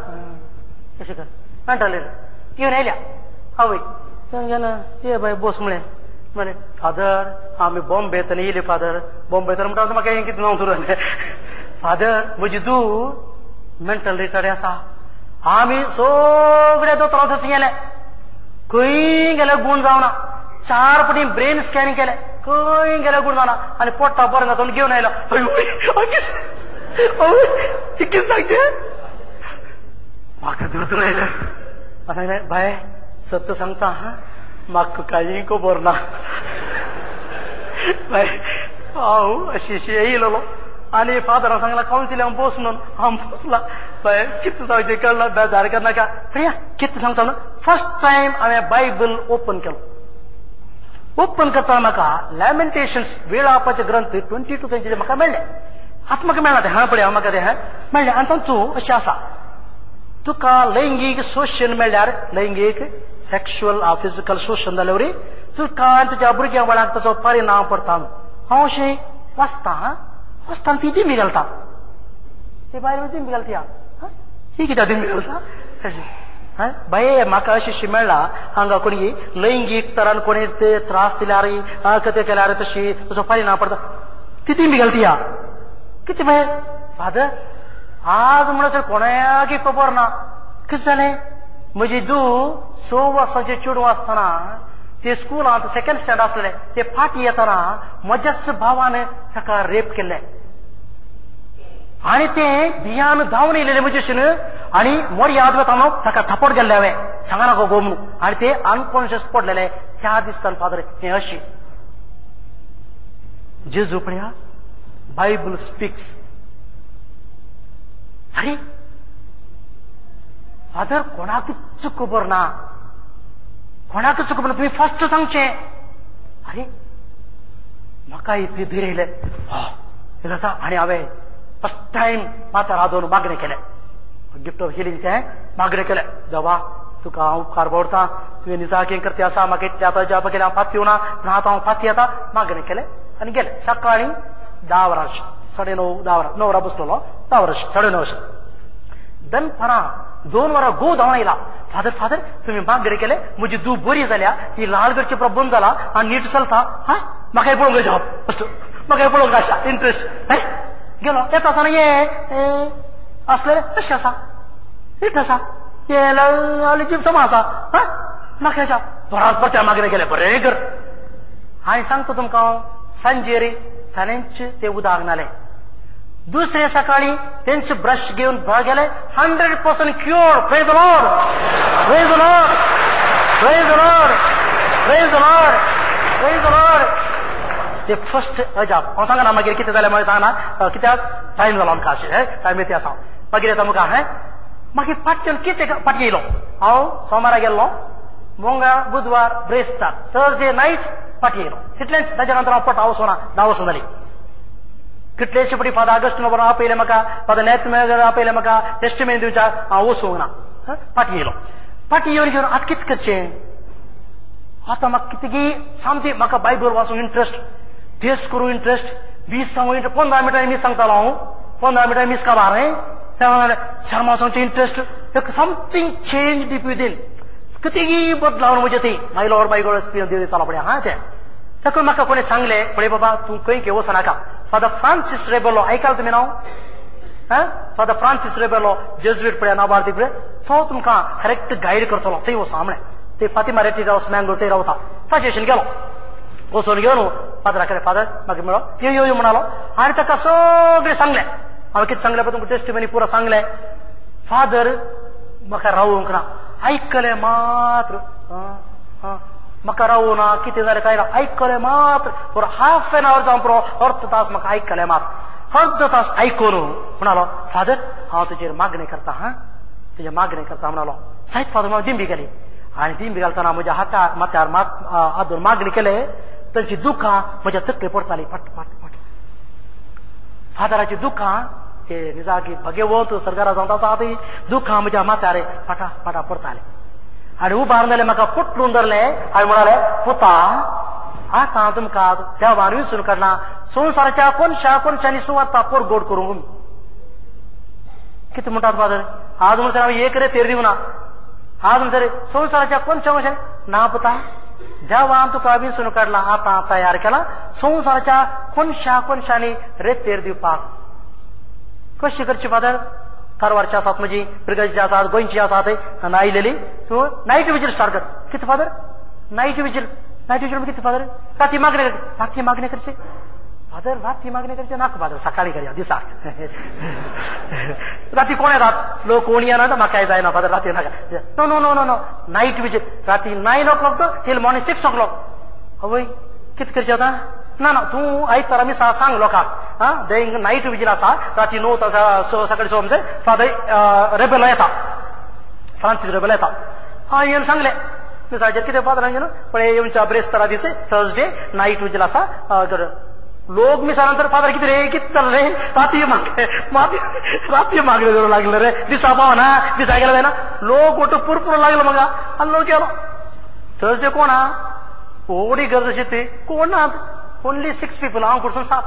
अशें कर, मेंटली घेवन आयल्या. आवय गेला, ये बाय बोस म्हळें. म्हळें फादर आमी बॉम्बेंतल्यान येयले. फादर बॉम्बेंतल्यान म्हणटा म्हाका हें कितें नांव सुरू जालें. फादर म्हजी धूव मेंटल रिटार्ड आसा, आमी सगळे दोतोरां थंय गेले, खंय गेल्यार गूण जावना. 4 पटी ब्रेन स्कॅनिंग केलें, खंय गेल्यार गूण जावना. आनी पोट्टा बरें जाता घेवन आयलो. कितें सांगचें? म्हाका दोतोर आयलो. सांगलें, बाय सत्य सांगता हा, म्हाका कांय खबर ना बाय. हांव अशी अशी येयलेलो आनी फादरान सांगला कावन्सिलांक बस म्हणून, हांव बसला. बाय कितें सांगचें कळना, बेजार करनाका. पळया कितें सांगता न्हू. फर्स्ट टायम हांवें बायबल ओपन केलो. ओपन करतना म्हाका लॅमेंटेशन्स वेळापाचे ग्रंथ 22 खंयचे म्हाका मेळ्ळे. आतां म्हाका मेळना तें, हा पळय म्हाका तें मेळ्ळें. आनी तातूंत अशें आसा, तुका लैंगीक शोशण मेळ्ळ्यार, लैंगीक सेक्शुअल फिजिकल शोशण जाल्यार तुका आनी तुज्या भुरग्यां बाळाक ताचो परिणाम पडटा. हांव अशें वाचता, वाचता ती दिमी घालता, ती बायल दिमी घालता. ही कित्याक दिमी घालता अशें? बाये म्हाका अशें शी मेळ्ळा हांगा कोणी लैंगीक तरान कोणी ते त्रास दिल्यार कितें केल्यार तशी तसो परिणाम पडटा, ती दिमी घालती या कितें बाये? फादर आज म्हणसर कोणाकय खबर ना कितें जालें. म्हजी धूव 6 वर्सांचे चेडूं आसतना ते स्कुलांत सेकंड स्टँडर्ड आसलें, ते फाटी येतना म्हज्याच भावान ताका रेप केल्लें आनी तें भियान धांवन येयलेलें म्हजेशीन आनी मोरयाद वतानो ताका थापट गेल्लें हांवें, सांगा नाका गो म्हणून, आनी ते अनकॉन्शियस पडलेले. त्या दिसतान फादर हें अशी जेजू पळया, बायबल स्पीक्स. अरे फादर कोणाकूच खबर ना, कोणाकूच खबर ना, तुमी फर्स्ट सांगचें. अरे म्हाका इतली धीर येयलें जाता आनी हांवें फर्स्ट टायम मातार आदोवन मागणें केलें, गिफ्ट ऑफ हिलिंग तें मागणें केलें. देवा तुका हांव उपकार बावडटा, तुवें निजाकें करते आसा, म्हाका इतलें आतां जाप केलें, हांव फाती येवना पूण आतां हांव फाती येता. मागणें केलें आनी गेलें. सकाळीं 10 वरां, 9:30 10 वरां, 9 वरां बसलेलो, 10 वरां 9:30 अशें. दनपारां 2 वरां गो धांवन आयला, फादर फादर तुमी मागणें केलें, म्हजी धूव बरी जाल्या, ती लालगडची प्रॉब्लम जाला आनी नीट चलता. हा म्हाकाय पळोवंक जाय, फस्ट म्हाकाय पळोवंक आशा इंट्रस्ट गेलो. येता आसतना ये आसलें तशें आसा, नीट आसा, ये जीप समा आसा. हा म्हाका जाप परत परत मागणें केलें, बरें कर. आनी सांगता तुमकां हांव, सांजेर ताणेंच ते उदक न्हालें, दुसरे सकाळी तेंच ब्रश घेवन गेले, 100% cure. Praise the Lord, praise the Lord, praise the Lord, praise the Lord, praise the Lord. ते फर्स्ट अजाप हांव सांगना मागीर कितें जालें मागीर सांगना, कित्याक टायम जालो आमकां अशें, टायम येता आसा मागीर येता मुखार. हें मागीर फाटल्यान कितें फाटीं येयलो हांव, सोमारा गेल्लो, मंगळार बुधवार ब्रेस्तार थर्सडे नायट फाटीं येयलो. तितलेंच. ताच्या नंतर हांव पट हांव वचना, 10 वर्सां जालीं. कितलेशे पटी फादर ऑगस्ट बरो आपयलें म्हाका, फादर नॅथमेगर आपयलें म्हाका, टेस्टमेन दिवच्या हांव वचूंक ना. फाटीं येयलो, फाटीं येवन घेवन आतां कितें करचें? आतां म्हाका कितें सामकें म्हाका बायबल वाचूंक इंट्रस्ट, देस करूं इंट्रस्ट, मीस सांगू इंट्रस्ट. 15 मिनटांनी मीस सांगतालो हांव, 15 मिनटांनी मीस काबार शर्मा सांगचें इंट्रस्ट, एक समथींग चेंज डीप विदीन, कितेंय बदलावन म्हजें ती my Lord my God experience दितालो पळय. हा तें ताका म्हाका कोणें सांगलें, पळय बाबा तूं खंय घेवं वचनाका. फादर फ्रांसीस रेबेलो आयकल तुमी नांव? फादर फ्रांसीस रेबेलो जेजुईट पळय नाबार्थी पळय, तो तुमकां करेक्ट गायड करतलो, थंय वचा म्हळें. ते फातिमा रेड्डी हावस मँगलोर थंय रावता. ताचे भशेन गेलो, वचून घेवन फादरा कडेन, फादर मागीर मेळ्ळो, यो यो यो म्हणालो आनी ताका सगळें सांगलें. हांवें कितें सांगलें पळय तुमकां टेस्टिमनी पुरो सांगलें. फादर म्हाका रावूंक ना, आयकलें मात्र, म्हाका रावूं ना, कितें जालें कांय ना, आयकलें मात्र. पुरो हाफ एन our जावन पुरो अर्द तास म्हाका आयकलें मात्र. अर्द तास आयकून म्हणालो, फादर हांव तुजेर मागणें करता, हा तुजेर मागणें करता म्हणालो. सायत फादर हांव दिंबी गेली आनी दिंबी घालतना म्हज्या हातार माथ्यार हात मागणी केले, तांची दुखां म्हज्या तकले पडटाली पट पट पट. फादराची दुखां ते निजागी भगेवंत सरकारा जावन आसा ती दुखां म्हज्या माथ्यार फाटा फाटा पडटाले. आनी उबारून जालें म्हाका पुटलून धरलें आनी म्हणाले, पुता आतां तुमकां देवान विसरून काडला, संवसाराच्या कोनशा कोनशांनी सुवाता परगोड करूंक. कितें म्हणटात फादर? आज म्हणसर हांव एक रे तेर दिवना, आज म्हणसर संवसाराच्या कोनशा कोनशांनी ना पुता, देवान तुका विसरून काडला, आतां तयार केला संवसाराच्या कोनशा कोनशांनी रेतेर दिवपाक. कशी करची फादर? कारवारची आसात म्हजी, ब्रिगेडची आसात, गोंयची आसात आयलेली. सो नायट विजील स्टार्ट कर. कितें father? Night vigil, night vigil कितें फादर? राती मागणें कर, राती मागणें करचें फादर, राती मागणें करचें नाका फादर, सकाळीं करया दिसाक. राती कोण येतात लोक, कोण येना म्हाकाय जायना फादर, राती नाका. No no no no no, night vigil राती 9 o'clock to till morning 6 o'clock. आवय कितें करचें आतां? ना ना तूं आयतारा मिसा सांग लोकांक, आं देंग नायट विजील आसा, राती 9 सकाळी 6 म्हणजे फादर रेबेलो येता, फ्रांसीस रेबेलो येता. हांवें येवन सांगलें मिसाचेर कितें फादरान घेवन पळय येवच्या ब्रेस्तारा दीस थर्सडे नायट विजील आसा. लोक मिसा नंतर फादर कितें रे कितें जालें रे, राती मागले राती मागले धरूं लागले रे, दिसा पावना, दिसा गेले जायना, लोक वट्टू पुरपुरो लागलो म्हाका. आनी लोक गेलो. थर्सडे कोण आहा, व्हडी गरज अशी ती कोण ना, ओन्ली 6 पीपल, हांव कुडसून 7.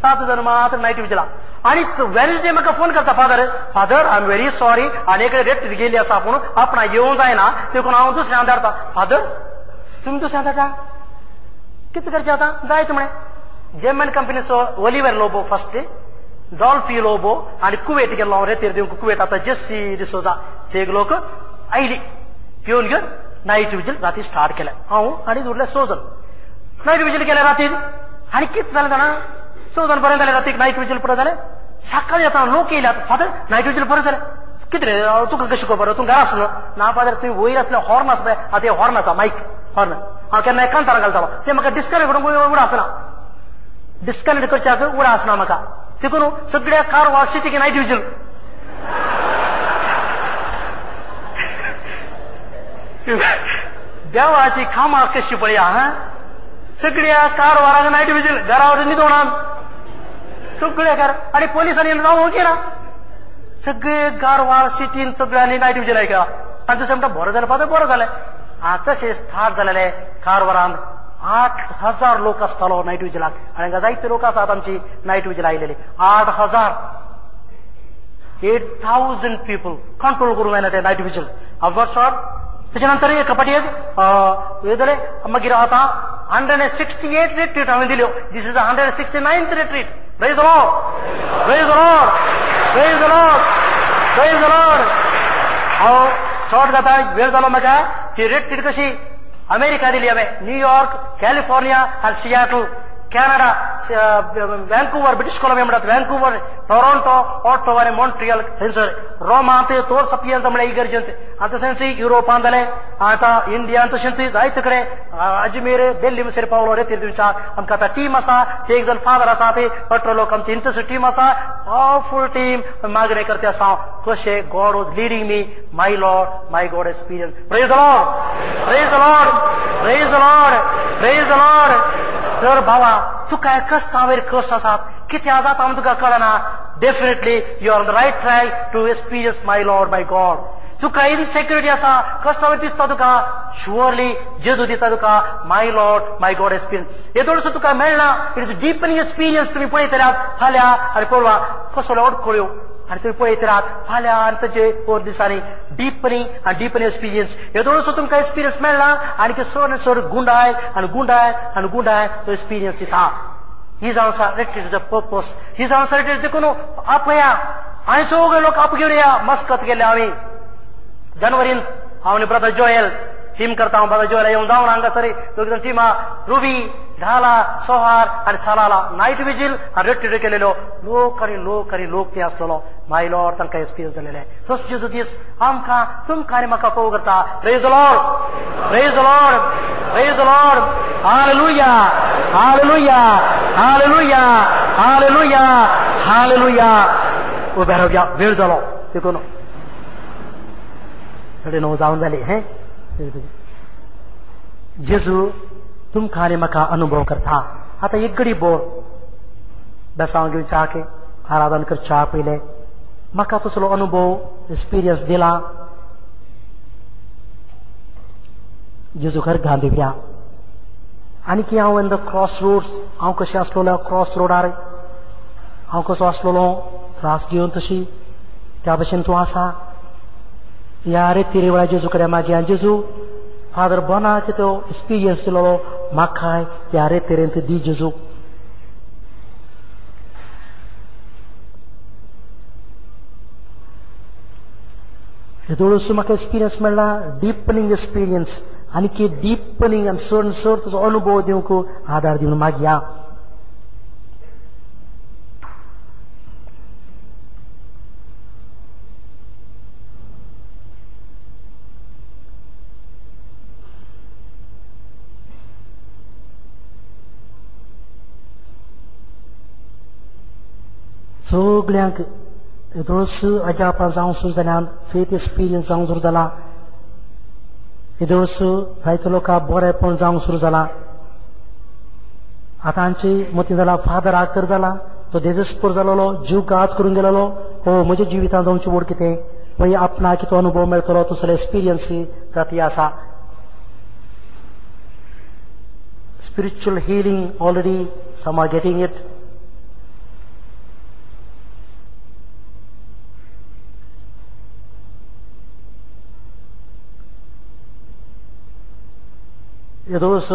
7 जण मात्र नायट विजला. आनी वेनसडे म्हाका फोन करता, father father I am very sorry, आनी एक रेट गेली आसा पूण आपणा येवंक जायना देखून हांव दुसऱ्यान धाडटा. फादर तुमी दुसऱ्यान धाडटा, कितें करचें आतां? जायत म्हळें. जर्मन कंपनीचो ओलिवर लोबो फर्स्ट, डॉल्फी लोबो आनी कुवेट गेल्लो हांव रेतीर दिवंक. कुवेट आतां जेस्सी डिसोजा ते लोक आयली येवन घेवन नायट विजील राती स्टार्ट केलें. हांव आनी उरले 6 जण नायट विजील केलें रातीक. आनी कितें जालें जाणा, 6 जण बरें जालें रातीक नायट विजील पुरो जालें. सकाळीं आतां लोक येयल्यात, फादर नायट विजील बरें जालें. कितें रे तुका कशें खबर, तूं घरा आसलो ना? फादर तुवें वयर आसलें हॉर्न आसा पळय, आतां हॉर्न आसा मायक हॉर्न, हांव केन्ना कांतारां घालतालो तें म्हाका डिस्कनेक्ट करूंक उडा आसना, डिस्कनेक्ट करच्याक उडा आसना म्हाका, देखून सगळ्या कारवार सिटीक नायट विजील. देवाची कामां कशी पळया, हा सगळ्या कारवाराक नायट विजील, घरावर न्हिदोवना सगळ्या कार. आनी पोलिसांनी रावोंक येना, सगळे कारवार सिटीन सगळ्यांनी नायट विजील आयकला. आनी दुसरें म्हणटा बरें जालें फादर, बरें जालें. तशें स्टार्ट जालेलें कारवारान 8,000 लोक आसतालो नायट विजिलाक. आनी हांगा जायते लोक आसात आमची नायट विजील आयलेली. 8,000 8,000 पीपल कंट्रोल करूंक जायना तें नायट विजील. हांव शॉर्ट तेच्या नंतर एक कपाटी एक जालें. मागीर आतां 168 रिट्रीट हांवें दिल्यो. This is 169th retreat. Praise the Lord, praise the Lord, praise the Lord, praise the Lord. हांव शॉर्ट जाता, वेळ जालो म्हाका. ती रिट्रीट कशी अमेरिका दिली हांवें, न्यूयॉर्क, कॅलिफोर्निया आनी Seattle, Canada, Vancouver, British Columbia म्हणटात व्हँकुवर, टोरोंटो, ऑटोवा आनी मॉन्ट्रियल थंयसर, रोमांत तोर सपियन्स म्हळ्यार इगर्जेंत, आनी तशेंच युरोपांत जालें, आतां इंडियांत तशेंच जायते कडेन अजमेर, दिल्ली म्हणसर पावलो रे दिवच्या. आमकां आतां टीम आसा, ते एक जण फादर आसा, ते 18 लोक आमची इंटरेस्ट टीम आसा, पावरफूल टीम. मागणें करते आसा हांव कशें God was leading me, my Lord my God experience. Praise the Lord, praise the Lord, praise the Lord, praise the Lord. तर बाबा तुका कश्टावयर कश्ट आसात, कितें जाता आम तुका कळना. Definitely you are on the right track to experience my Lord my God. तुका इनसेक्युरिटी आसा, कश्टावयर दिसता तुका, शुअरली जेजू दिता तुका my Lord my God experience. येदोळसो तुका मेळना, it is deepening experience. तुमी पळयतल्यात फाल्यां आनी पळोवा कसलो अडखळ्यो, आनी तुमी पळयतल्यात फाल्यां आनी ताचे 4 दिसांनी डिपनिंग आनी डिपनिंग एक्सपिरियन्स. येदोळसो तुमकां एक्सपिरियन्स मेळना आनी चड आनी चड गुंडाय आनी गुंडाय आनी गुंडाय तो एक्सपिरियन्स दिता. ही जावन आसा रिट्रीट पर्पस, ही जावन आसा रिट्रीट. देखून आपया आनी सगळे लोक आप घेवन या. मस्कत गेले हांवें जानेवारीन, हांव आनी ब्रदर जोएल टीम करता हांव. ब्रदर जोएल येवन जावन हांगासर दोग जाण टिमा, रुबी, ढाला, सोहार आनी सालाला नायट विजील आनी रिट्रीट केलेलो. लोक आनी लोक आनी लोक ते आसलेलो. My Lord तांकां एक्सपिरियन्स जालेले. तसो जेजू दीस आमकां तुमकां आनी म्हाका पळोवंक करता. Praise the Lord, praise the Lord, praise the Lord. Hallelujah, hallelujah, hallelujah, hallelujah, hallelujah. उबे रावया, वेळ जालो देखून 9:30 जावन जाली. हें जेजू तुमकां आनी म्हाका अनुभव करता. आतां एक गडी बोर बेसांव घेवन च्या आराधन करच्या पयलें म्हाका तसलो अनुभव एक्सपिरियन्स दिला. जेजू खर गांधी आनी की हांव इन the cross roads, हांव कशें आसलेलो क्रॉस रोडार, हांव कसो आसलेलो त्रास घेवन तशी त्या भशेन तूं आसा. ह्या रेती वेळार जेजू कडेन मागीर आनी जेजू फादर बोनाक तो एक्सपिरियन्स दिलोलो म्हाकाय ह्या रेतेरेन दी जेजू. हेदोळसो म्हाका एक्सपिरियन्स मेळ्ळा, डिपनिंग एक्सपिरियन्स. आनी की डिपनिंग आनी चड चड तुजो अनुभव दिवंक आदार दिवन मागया. सगळ्यांक येदोळस अजापां जावंक सुरू जाल्यान, फेथ एक्सपिरियन्स जावंक सुरू जाला. येदोळस जायते लोकांक बरेंपण जावंक सुरू जाला. आतां आमची मतीं जाला फादर आक्तर जाला, तो देजस्पर जालोलो, जीव घात करून गेलेलो. हो म्हज्या जिवितांत जावची बोड कितें पळय आपणाक कितें अनुभव मेळटलो तसलो एक्सपिरियन्स जाती आसा. Spiritual healing already some are getting it. येदोळस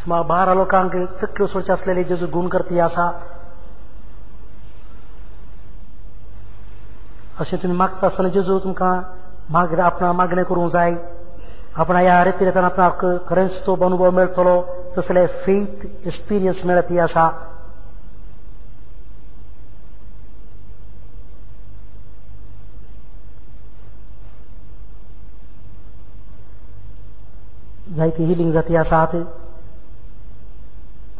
सुमार 12 लोकांक तकल्यो सोडचे आसलेले जेजू गुण करती आसा अशें तुमी मागता आसतना जेजू तुमकां मागणें आपणा मागणें करूंक जाय. आपणा ह्या रितीन आपणाक खरेंच तो अनुभव मेळटलो तसले फेथ एक्सपिरियन्स मेळत ही आसा. जायती हिलींग जाती आसात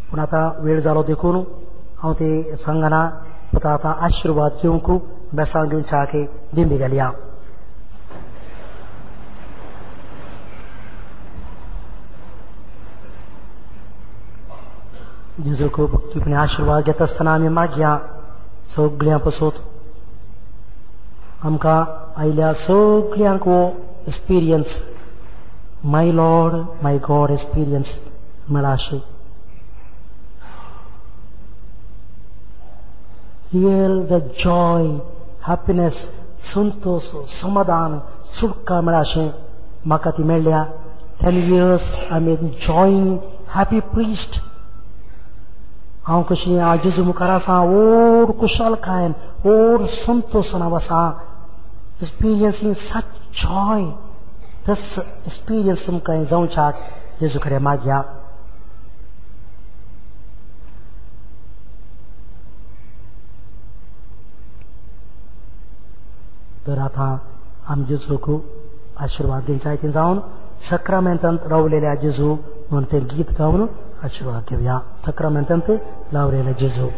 पूण आतां वेळ जालो देखून हांव ते सांगना. पूण आतां आशिर्वाद घेवंक बेसांव घेवच्या दिंबी घालया. जेजूक भक्तीपणे आशिर्वाद घेता आसतना आमी मागया सगळ्यां पसत आमकां आयल्या सगळ्यांक हो experience my Lord my God experience मेळा अशें. Real the Joy happiness Santosh समाधान सुटका मेळा अशें म्हाका ती मेळ्ळ्या. 10 years I am enjoying happy priest. हांव कशी जेजू मुखार आसा व्हड कुशालकायेन व्हड संतोशान हांव आसा. एक्सपिरियन्सींग सच जॉय तस एक्सपिरियन्स तुमकां जावच्याक जेजू कडेन मागया. तर आतां आमी जेजूक आशिर्वाद दिवच्या ती जावन सक्रामेंतांत रावलेल्या जेजू म्हणून तें गीत गावन आशिर्वाद घेवया. सक्रामेंतांत लावलेल्या जेजू.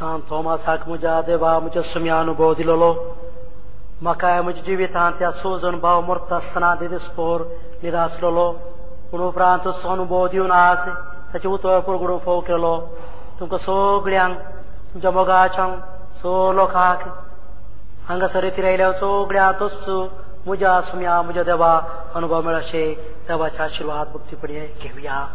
सांत थॉमासाक म्हज्या देवा म्हज्या सुम्या अनुभव दिलोलो म्हाकाय म्हज्या जिवितांत त्या सोजन भाव मरता आसतना दिसपोर निरासलेलो पूण उपरांत तसो अनुभव दिवन आज ताचें उतर परगडून फोव केलो. तुमकां सगळ्यांक तुमच्या मोगाच्यांक स लोकांक हांगासर रितीर आयल्या सगळ्यांक तोच म्हज्या सुम्या म्हज्या देवा अनुभव मेळशे देवाचे आशिर्वाद भक्तीपणे घेवया.